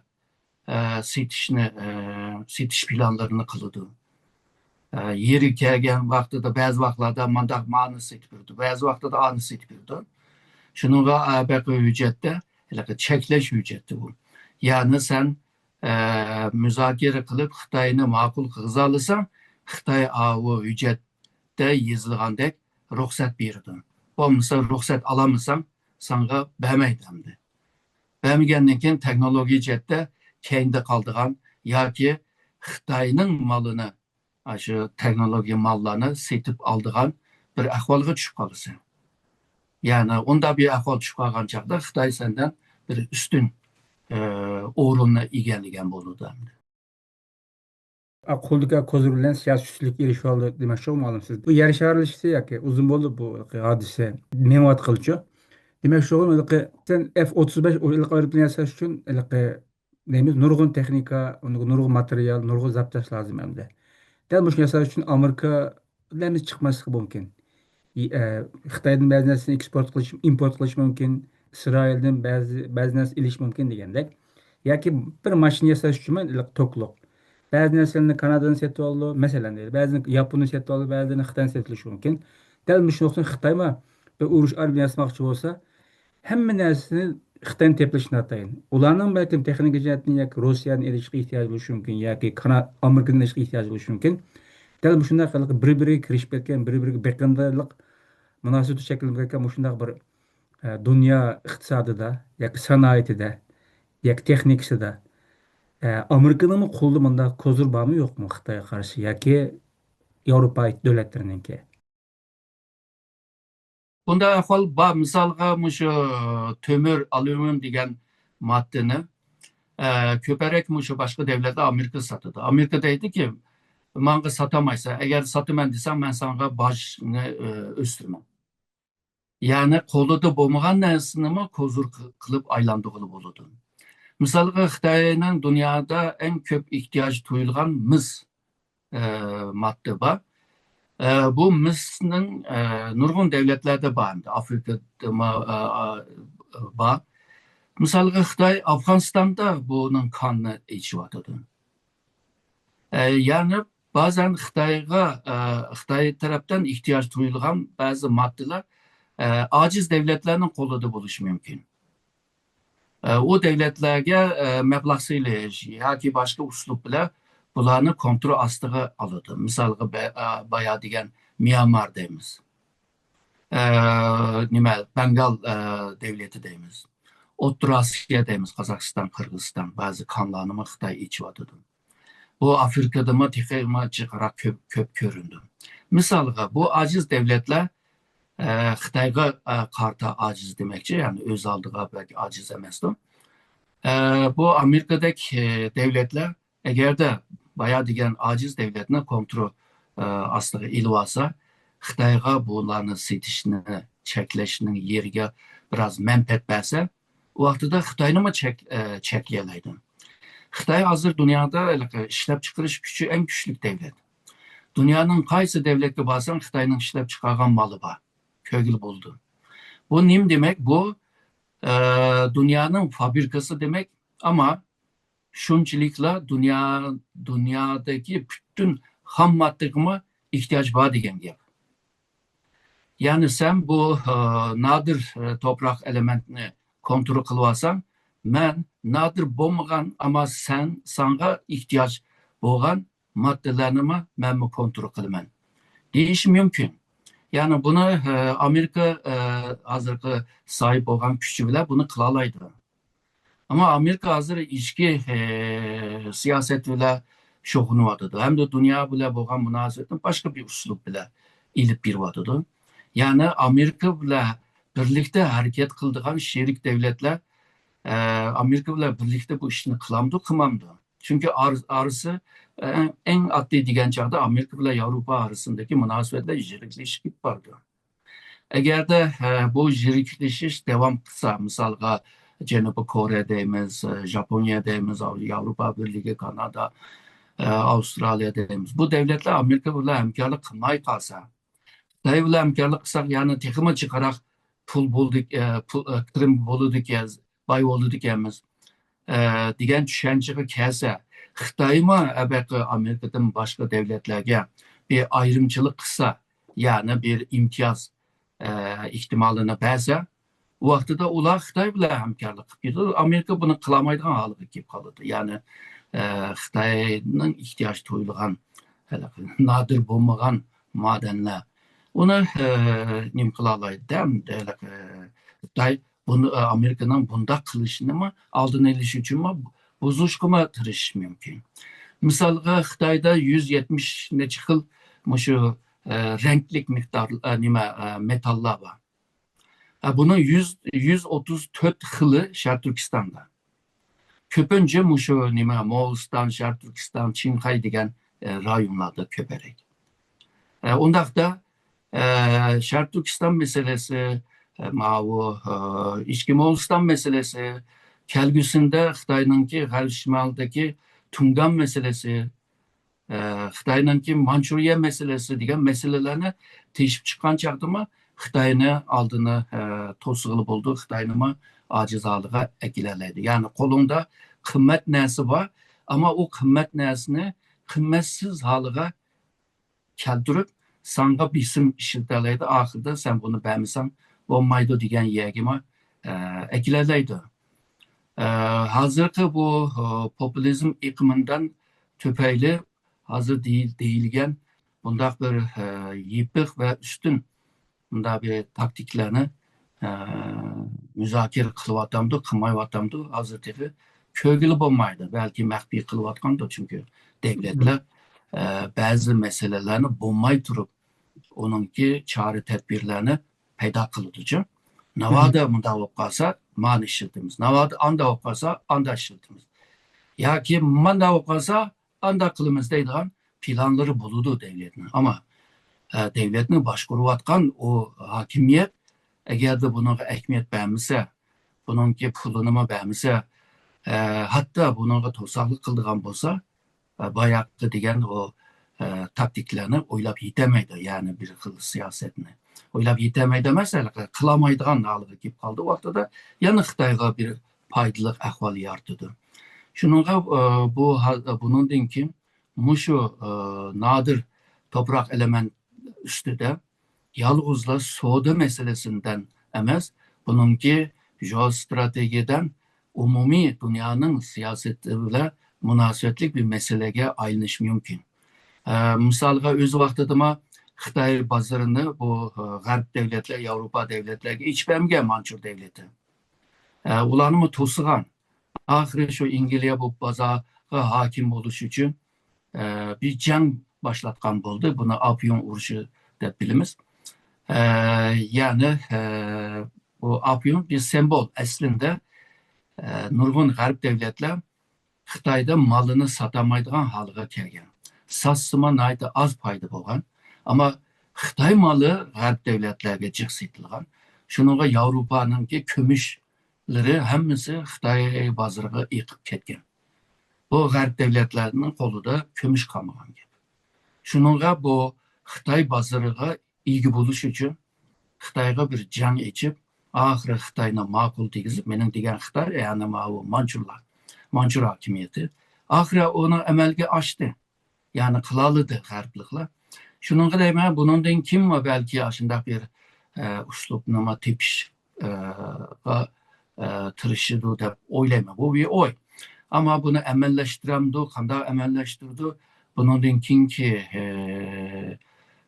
ئە، سېتىشنى، ئە، سېتىش پىلانلىرىنى قىلىدۇ. ئە، يېرى كەلگەن ۋاقتىدا، بەزى ۋاقىتلاردا مانداق مالنى سېتىپ بېرىدۇ، بەزى ۋاقتىدا ئانى سېتىپ بېرىدۇ. شۇنىڭغا، ئە، بەقى ھۆججەتتە، ھېلىقى چەكلەش ھۆججەتتە بۇ. يەنى سەن، ئە، مۇزاكىرە قىلىپ، خىتاينى ماقۇل قىلغۇزالىساڭ، خىتاي ئاۋۇ ھۆججەتتە يېزىلغاندەك رۇخسەت بېرىدۇ. بولمىسا رۇخسەت ئالالمىساڭ، ساڭا بەرمەيدۇ ئەمدى. بەرمىگەندىن كېيىن تېخنولوگىيە جەھەتتە كەينىدە قالىدىغان ياكى خىتاينىڭ مالىنى، ئاشۇ تېخنولوگىيە ماللارنى سېتىپ ئالىدىغان بىر ئەھۋالغا چۈشۈپ قالىسەن. يەنى ئۇنداق بىر ئەھۋال چۈشۈپ قالغان چاغدا خىتاي سەندىن بىر ئۈستۈن، ئە، ئورۇننى ئىگىلىگەن بولىدۇ ئەمدى. ئا، قولدىكى كوزىر بىلەن سىياسىي ئۈستۈنلۈككە ئېرىشىۋالدى دېمەكچىمۇ مۇئەللىم سىز؟ بۇ يەر شارلىشىشى ياكى ئۇزۇن بولدى بۇ ھادىسە مېڭىۋاتقىلىچۇ؟ دېمەكچى بولغىنىم، ھېلىقى سەن ئېف ئوتتۇز بەش ئېلىقى ئايروپىلان ياساش ئۈچۈن ھېلىقى دەيمىز، نۇرغۇن تېخنىكا، نۇرغۇن ماتېرىيال، نۇرغۇن زاپچاس لازىم ئەمدى. دەل مۇشۇنى ياساش ئۈچۈن ئامېرىكا دەل چىقماسلىقى مۇمكىن. ئى-، ئە، خىتايدىن بەزى نەرسىنى ئېكسپورت قىلىش، ئىمپورت قىلىش مۇمكىن. ئىسرائىلدىن بەزى، بەزى نەرسە ئېلىش مۇمكىن دېگەندەك. ياكى بىر ماشىنا ياساش ئۈچۈن مەن توكلۇق. بەزى نەرسىلەرنى كانادادىن سېتىۋالىدۇ، مەسىلەن، دەيلى. بەزىنى ياپونىيە سېتىۋالىدۇ، بەزىلىرىنى خىتايدىن سېتىۋېلىشى مۇمكىن. دەل مۇشۇ نۇقتىدىن خىتايمۇ بىر ئۇرۇش ئارمىيە ياسىماقچى بولسا، ھەممە نەرسىنى خىتاينى تېپىلىشى ناتايىن. ئۇلارنىڭ بەلكىم تېخنىكا جەھەتتىن ياكى روسىيەدىن ئېلىشقا ئېھتىياجى بولۇشى مۇمكىن، ياكى كانا-، ئامېرىكىدىن ئېلىشقا ئېھتىياجى بولۇشى مۇمكىن. دەل مۇشۇنداق بىر-بىرىگە كىرىشىپ كەتكەن، بىر-بىرىگە بېقىندىلىق مۇناسىۋىتى شەكىللىنىپ كەتكەن مۇشۇنداق بىر، ئە، دۇنيا ئىقتىسادىدا ياكى سانائىتىدە ياكى تېخنىكىسىدا، ئە، ئامېرىكىنىڭمۇ قولىدا مۇنداق كوزىر بارمۇ يوقمۇ خىتايغا قارشى ياكى ياۋروپا دۆلەتلىرىنىڭكى؟ بۇنداق ئەھۋال بار. مىسالغا، مۇشۇ تۆمۈر، ئاليۇمىنىيۇم دېگەن ماددىنى، ئە، كۆپرەك مۇشۇ باشقا دۆلەتلەر ئامېرىكا ساتىدۇ. ئامېرىكا دەيدۇكى، ماڭا ساتالمايسەن، ئەگەر ساتىمەن دېسەڭ، مەن ساڭا باجنى، ئە، ئۆستۈرىمەن. يەنى قولىدا بولمىغان نەرسىنىمۇ كوزۇر قىلىپ ئايلاندۇرغىلى بولىدۇ. مىسالغا، خىتاينىڭ دۇنيادا ئەڭ كۆپ ئېھتىياج تۇيۇلغان مىس، ئە، ماددا بار. ئە، بۇ مىسنىڭ، ئە، نۇرغۇن دۆلەتلەردە بار، ئەمدى ئافرىقىدىمۇ، ئە، ئە، بار. مىسالغا، خىتاي ئافغانىستاندا بۇنىڭ كانىنى ئېچىۋاتىدۇ. ئە، يەنى بەزەن خىتايغا، ئە، خىتاي تەرەپتىن ئېھتىياج تۇيۇلغان بەزى ماددىلار، ئە، ئاجىز دۆلەتلەرنىڭ قولىدا بولۇشى مۇمكىن. ئە، ئۇ دۆلەتلەرگە، ئە، مەبلەغ سېلىش ياكى باشقا ئۇسلۇب بىلەن بۇلارنى كونترول ئاستىغا ئالىدۇ. مىسالغا، بە-، ئا، بايا دېگەن ميانمار دەيمىز. ئە، نېمە، بەنگال، ئە، دەۋلىتى دەيمىز. ئوتتۇرا ئاسىيا دەيمىز، قازاقىستان، قىرغىزىستان، بەزى كانلارنىمۇ خىتاي ئېچىۋاتىدۇ. بۇ ئافرىكىدىمۇ تېخىمۇ جىقراق كۆپ، كۆپ كۆرۈندى. مىسالغا، بۇ ئاجىز دەۋلەتلەر، ئە، خىتايغا، ئە، قارىتا ئاجىز دېمەكچى، يەنى ئۆز ئالدىغا بەك ئاجىز ئەمەستۇ. ئە، بۇ ئامېرىكىدەك، ئە، دەۋلەتلەر ئەگەردە بايا دېگەن ئاجىز دەۋلەتنى كونترول، ئە، ئاستىغا ئېلىۋالسا، خىتايغا بۇلارنى سېتىشنى چەكلەشنىڭ يېرىگە بىراز مەنپەئەت بەرسە، ئۇ ۋاقتىدا خىتاينىمۇ چەك-، ئە، چەكلىيەلەيدۇ. خىتاي ھازىر دۇنيادا ھېلىقى ئىشلەپچىقىرىش كۈچى ئەڭ كۈچلۈك دەۋلەت. دۇنيانىڭ قايسى دەۋلەتكە بارساڭ، خىتاينىڭ ئىشلەپچىقارغان مالى بار. كۆرگىلى بولىدۇ. بۇ نېمە دېمەك؟ بۇ، ئە، دۇنيانىڭ فابرىكىسى دېمەك، ئەمما شۇنچىلىكلا دۇنيا، دۇنيادىكى پۈتۈن خام ماددىغىمۇ ئېھتىياج بار دېگەن گەپ. يەنى سەن بۇ، ئە، نادىر، ئە، توپراق ئېلېمېنتنى كونترول قىلىۋالساڭ، مەن نادىر بولمىغان، ئەمما سەن، ساڭا ئېھتىياج بولغان ماددىلارنىمۇ مەنمۇ كونترول قىلىمەن دېيىشى مۇمكىن. يەنى بۇنى، ئە، ئامېرىكا، ئە، ھازىرقى ساھىب بولغان كۈچى بىلەن بۇنى قىلالايدۇ. ئەمما ئامېرىكا ھازىر ئىچكى، ئە، سىياسەت بىلەن شۇغۇللىنىۋاتىدۇ. ھەمدە دۇنيا بىلەن بولغان مۇناسىۋەتنى باشقا بىر ئۇسلۇب بىلەن ئېلىپ بېرىۋاتىدۇ. يەنى ئامېرىكا بىلەن بىرلىكتە ھەرىكەت قىلىدىغان شېرىك دەۋلەتلەر، ئە، ئامېرىكا بىلەن بىرلىكتە بۇ ئىشنى قىلامدۇ، قىلمامدۇ؟ چۈنكى ئار-، ئارىسى، ئە، ئەڭ، ئەڭ ئاددىي دېگەن چاغدا ئامېرىكا بىلەن ياۋروپا ئارىسىندىكى مۇناسىۋەتلەر يىرىكلىشىپ كېتىپ بارىدۇ. ئەگەردە، ئە، بۇ يىرىكلىشىش داۋام قىلسا، مىسالغا، جەنۇبىي كورېيە دەيمىز، ئە، ژاپونىيە دەيمىز، ياۋروپا بىرلىكى، كانادا، ئە، ئاۋسترالىيە دەيمىز. بۇ دەۋلەتلەر ئامېرىكا بىلەن ھەمكارلىق قىلماي قالسا، خىتاي بىلەن ھەمكارلىق قىلساق، يەنى تېخىمۇ جىقراق پۇل بولدى، ئە، پۇل، ئە، كىرىم بولىدىكەن، باي بولىدىكەنمىز، ئە، دېگەن چۈشەنچىگە كەلسە، خىتايمۇ ئەبەقى ئامېرىكىدىن باشقا دەۋلەتلەرگە بىر ئايرىمچىلىق قىلسا، يەنى بىر ئىمتىياز، ئە، ئېھتىمالىنى بەرسە، ئۇ ۋاقتىدا ئۇلار خىتاي بىلەن ھەمكارلىق قىلىپ كېتىدۇ. ئامېرىكا بۇنى قىلالمايدىغان ھالغا كېلىپ قالىدۇ. يەنى، ئە، خىتاينىڭ ئېھتىياج تۇيۇلغان، ھېلىقى نادىر بولمىغان مادەنلەر. ئۇنى، ئە، نېمە قىلالايدۇ؟ دەم، ھېلىقى خىتاي بۇنى، ئامېرىكىنىڭ بۇنداق قىلىشىنىمۇ ئالدىنى ئېلىش ئۈچۈنمۇ بۇزۇشقىمۇ تىرىشىشى مۇمكىن. مىسالغا، خىتايدا يۈز يەتمىش نەچچە خىل مۇشۇ، ئە، رەڭلىك مىقدار، ئە، نېمە، ئە، مېتاللار بار. ئە، بۇنىڭ يۈز، يۈز ئوتتۇز تۆت خىلى شەرقىي تۈركىستاندا. كۆپىنچە مۇشۇ نېمە، موغۇلىستان، شەرقىي تۈركىستان، چىڭخەي دېگەن، ئە، رايونلاردا كۆپرەك. ئە، ئۇنداقتا، ئە، شەرقىي تۈركىستان مەسىلىسى، ئە، ماۋۇ، ئە، ئىچكى موڭغۇلىستان مەسىلىسى، كەلگۈسىندە خىتاينىڭكى غەربىي شىمالدىكى تۇڭگان مەسىلىسى، ئە، خىتاينىڭكى مانچۇرىيە مەسىلىسى دېگەن مەسىلىلەرنى تېشىپ چىققان چاغدىمۇ خىتاينى ئالدىنى، ئە، توسۇغىلى بولىدۇ، خىتاينىمۇ ئاجىز ھالىغا ئەكېلەلەيدۇ. يەنى قولۇڭدا قىممەت نەرسە بار، ئەمما ئۇ قىممەت نەرسىنى قىممەتسىز ھالىغا كەلتۈرۈپ، ساڭا بېسىم ئىشلىتەلەيدۇ، ئاخىرىدا سەن بۇنى بەرمىسەڭ بولمايدۇ دېگەن يەرگىمۇ، ئە، ئەكېلەلەيدۇ. ئە، ھازىرقى بۇ، ئە، پوپۇلىزم ئېقىمىندىن تۈپەيلى ھازىر دېيىل-، دېيىلگەن بۇنداق بىر، ئە، يېپىق ۋە ئۈستۈن مۇنداق بىر تاكتىكىلارنى، ئە، مۇزاكىرە قىلىۋاتامدۇ، قىلمايۋاتامدۇ، ھازىر تېخى كۆرگىلى بولمايدۇ. بەلكى مەخپىي قىلىۋاتقاندۇ، چۈنكى دۆلەتلەر، ئە، بەزى مەسىلىلەرنى بولماي تۇرۇپ، ئۇنىڭكى چارە تەدبىرلەرنى پەيدا قىلىدۇچۇ. ناۋادا مۇنداق بولۇپ قالسا، مانى ئىشلىتىمىز. ناۋادا ئانداق بولۇپ قالسا، ئانداق ئىشلىتىمىز. ياكى مانداق بولۇپ قالسا، ئانداق قىلىمىز دەيدىغان پىلانلىرى بولىدۇ دۆلەتنىڭ. ئەمما، ئە، دۆلەتنى باشقۇرۇۋاتقان ئۇ ھاكىمىيەت ئەگەردە بۇنىڭغا ئەھمىيەت بەرمىسە، بۇنىڭكى پۇلىنىمۇ بەرمىسە، ئە، ھەتتا بۇنىڭغا توساقلىق قىلىدىغان بولسا، ئە، باياققى دېگەن ئۇ، ئە، تاكتىكىلارنى ئويلاپ يېتەلمەيدۇ، يەنى بىر خىل سىياسەتنى. ئويلاپ يېتەلمەيدۇ ئەمەس، ھېلىقى قىلالمايدىغان ھالغا كېلىپ قالدى. ۋاقتىدا يەنە خىتايغا بىر پايدىلىق ئەھۋال يارىتىدۇ. شۇنىڭغا، ئە، بۇ ھال-، بۇنىڭدىن كېيىن مۇشۇ، ئە، نادىر توپراق ئېلېمېنت ئۈستىدە يالغۇزلا سودا مەسىلىسىدىن ئەمەس، بۇنىڭكى جېئوستراتېگىيەدىن ئومۇمىي دۇنيانىڭ سىياسىتى بىلەن مۇناسىۋەتلىك بىر مەسىلىگە ئايلىنىشى مۇمكىن. ئە، مىسالغا، ئۆز ۋاقتىدىمۇ خىتاي بازىرىنى بۇ، ئە، غەرب دەۋلەتلەر، ياۋروپا دەۋلەتلەرگە ئېچىپ بەرمىگەن مانچۇر دەۋلىتى. ئە، ئۇلارنىمۇ توسىغان. ئاخىرى شۇ ئىنگلىيە بۇ بازارغا ھاكىم بولۇش ئۈچۈن، ئە، بىر جەڭ باشلاتقان بولدى. بۇنى ئاپيون ئۇرۇشى دەپ بىلىمىز. ئە، يەنى، ئە، بۇ ئاپيون بىر سىمۋول. ئەسلىندە، ئە، نۇرغۇن غەرب دەۋلەتلەر خىتايدا مالىنى ساتالمايدىغان ھالغا كەلگەن. ساتسىمۇ ناھايىتى ئاز پايدا بولغان. ئەمما خىتاي مالى غەرب دەۋلەتلەرگە جىق سېتىلغان. شۇنىڭغا ياۋروپانىڭكى كۈمۈشلىرى ھەممىسى خىتاي بازىرىغا ئېقىپ كەتكەن. بۇ غەرب دەۋلەتلەرنىڭ قولىدا كۈمۈش قالمىغان گەپ. شۇنىڭغا بۇ خىتاي بازىرىغا ئىگە بولۇش ئۈچۈن خىتايغا بىر جەڭ ئېچىپ، ئاخىرى خىتاينى ماقۇل دېگۈزۈپ، مېنىڭ دېگەن خىتاي، يەنى ماۋۇ مانچۇلار، مانچۇر ھاكىمىيىتى. ئاخىرى ئۇنىڭ ئەمەلگە ئاشتى. يەنى قىلالىدى غەربلىكلەر. شۇنىڭغا دەيمەن، بۇنىڭدىن كېيىنمۇ بەلكى ئاشۇنداق بىر، ئە، ئۇسلۇبنىمۇ تېپىش، ئە، غا، ئە، تىرىشىدۇ دەپ ئويلايمەن. بۇ بىر ئوي. ئەمما بۇنى ئەمەللەشتۈرەمدۇ، قانداق ئەمەللەشتۈرىدۇ؟ بۇنىڭدىن كېيىنكى، ئە،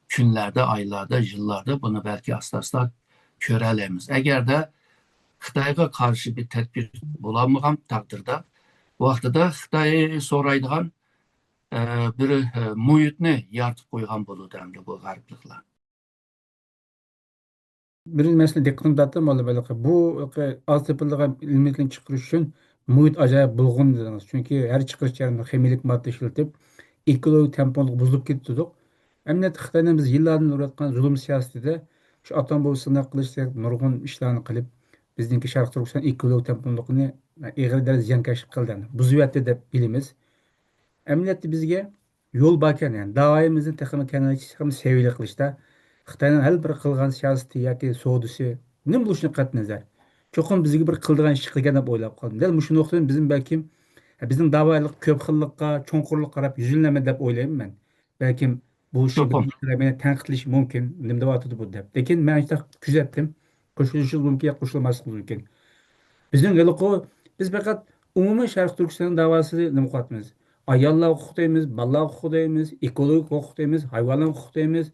كۈنلەردە، ئايلاردا، يىللاردا بۇنى بەلكى ئاستا-ئاستا كۆرەلەيمىز. ئەگەردە خىتايغا قارشى بىر تەدبىر بولالمىغان تەقدىردە، ۋاقتىدا خىتاي سورايدىغان، ئە، بىر، ئە، مۇھىتنى يارىتىپ قويغان بولىدۇ ئەمدى بۇ غەربلىكلەر. بىر مەسىلە دىققىتىمنى تارتتى، موللا بەلقى. بۇ ئاز تېپىلىدىغان ئېلېمېنتلارنى چىقىرىش ئۈچۈن مۇھىت ئاجايىپ بۇلغىن دېدىڭىز. چۈنكى ھەر چىقىرىش جەريانىدا خىمىيەلىك ماددا ئىشلىتىپ، ئېكولوگىيە تەڭپۇڭلۇق بۇزۇلۇپ كېتىدۇ. ئەمەلىيەتتە خىتاينىڭ بىز يىللاردىن ئۇرۇۋاتقان زۇلۇم سىياسىتىدە شۇ ئاتوم بومبا سىناق قىلىشتەك نۇرغۇن ئىشلارنى قىلىپ، بىزنىڭكى شەرقىي تۈركىستان ئېكولوگىيە تەڭپۇڭلۇقىنى ئېغىر دەرىجىدە زىيانكەشلىك قىلدى، بۇزۇۋەتتى دەپ بىلىمىز. ئەمەلىيەتتە بىزگە يول باركەن، يەنى داۋايىمىزنى تېخىمۇ كەڭەيتىش، تېخىمۇ سەۋىيەلىك قىلىشتا خىتاينىڭ ھەر بىر قىلغان سىياسىتى ياكى سودىسى نېمە بولۇشىدىن قەتئىينەزەر، چوقۇم بىزگە بىر قىلىدىغان ئىش قىلغان دەپ ئويلاپ قالدىم. دەل مۇشۇ نۇقتىدىن بىزمۇ بەلكىم بىزنىڭ داۋايىلىق كۆپ خىللىققا، چوڭقۇرلۇققا قاراپ يۈزلىنەلمىدى دەپ ئويلايمەن مەن. بەلكىم بۇ ئىشنى بىر چوقۇم. نەچچە مەينە تەنقىدلىشى مۇمكىن، نېمە دەۋاتىدۇ بۇ دەپ. لېكىن مەن شۇنداق كۆزەتتىم. قوشۇلۇشىمىز مۇمكىن يا قوشۇلماسلىقىمىز مۇمكىن. بىزنىڭ ھېلىقى، بىز پەقەت ئومۇمىي شەرقىي تۈركىستان داۋاسىنى نېمە قىلىۋاتىمىز؟ ئاياللار ھوقۇقى دەيمىز، بالىلار ھوقۇقى دەيمىز، ئېكولوگىك ھوقۇق دەيمىز، ھايۋانلار ھوقۇقى دەيمىز.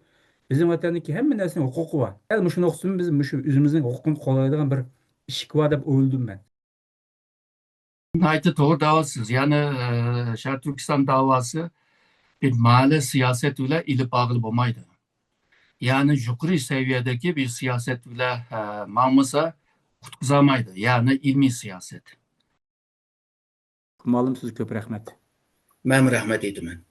بىزنىڭ ۋەتەندىكى ھەممە نەرسىنىڭ ھوقۇقى بار. دەل مۇشۇ نۇقتىدىن بىز مۇشۇ ئۆزىمىزنىڭ ھوقۇقىنى قوغدايدىغان بىر ئىشىك بار دەپ ئويلىدىم مەن. ناھايىتى توغرا دەۋاتىسىز. يەنى، ئە، شەرقىي تۈركىستان داۋاسى بىر مەھەللە سىياسەت بىلەن ئېلىپ بارغىلى بولمايدۇ. يەنى يۇقىرى سەۋىيەدىكى بىر سىياسەت بىلەن، ئە، ماڭمىسا قۇتقۇزالمايدۇ. يەنى ئىلمىي سىياسەت. مۇئەللىم، سىزگە كۆپ رەھمەت. مەنمۇ رەھمەت ئېيتىمەن.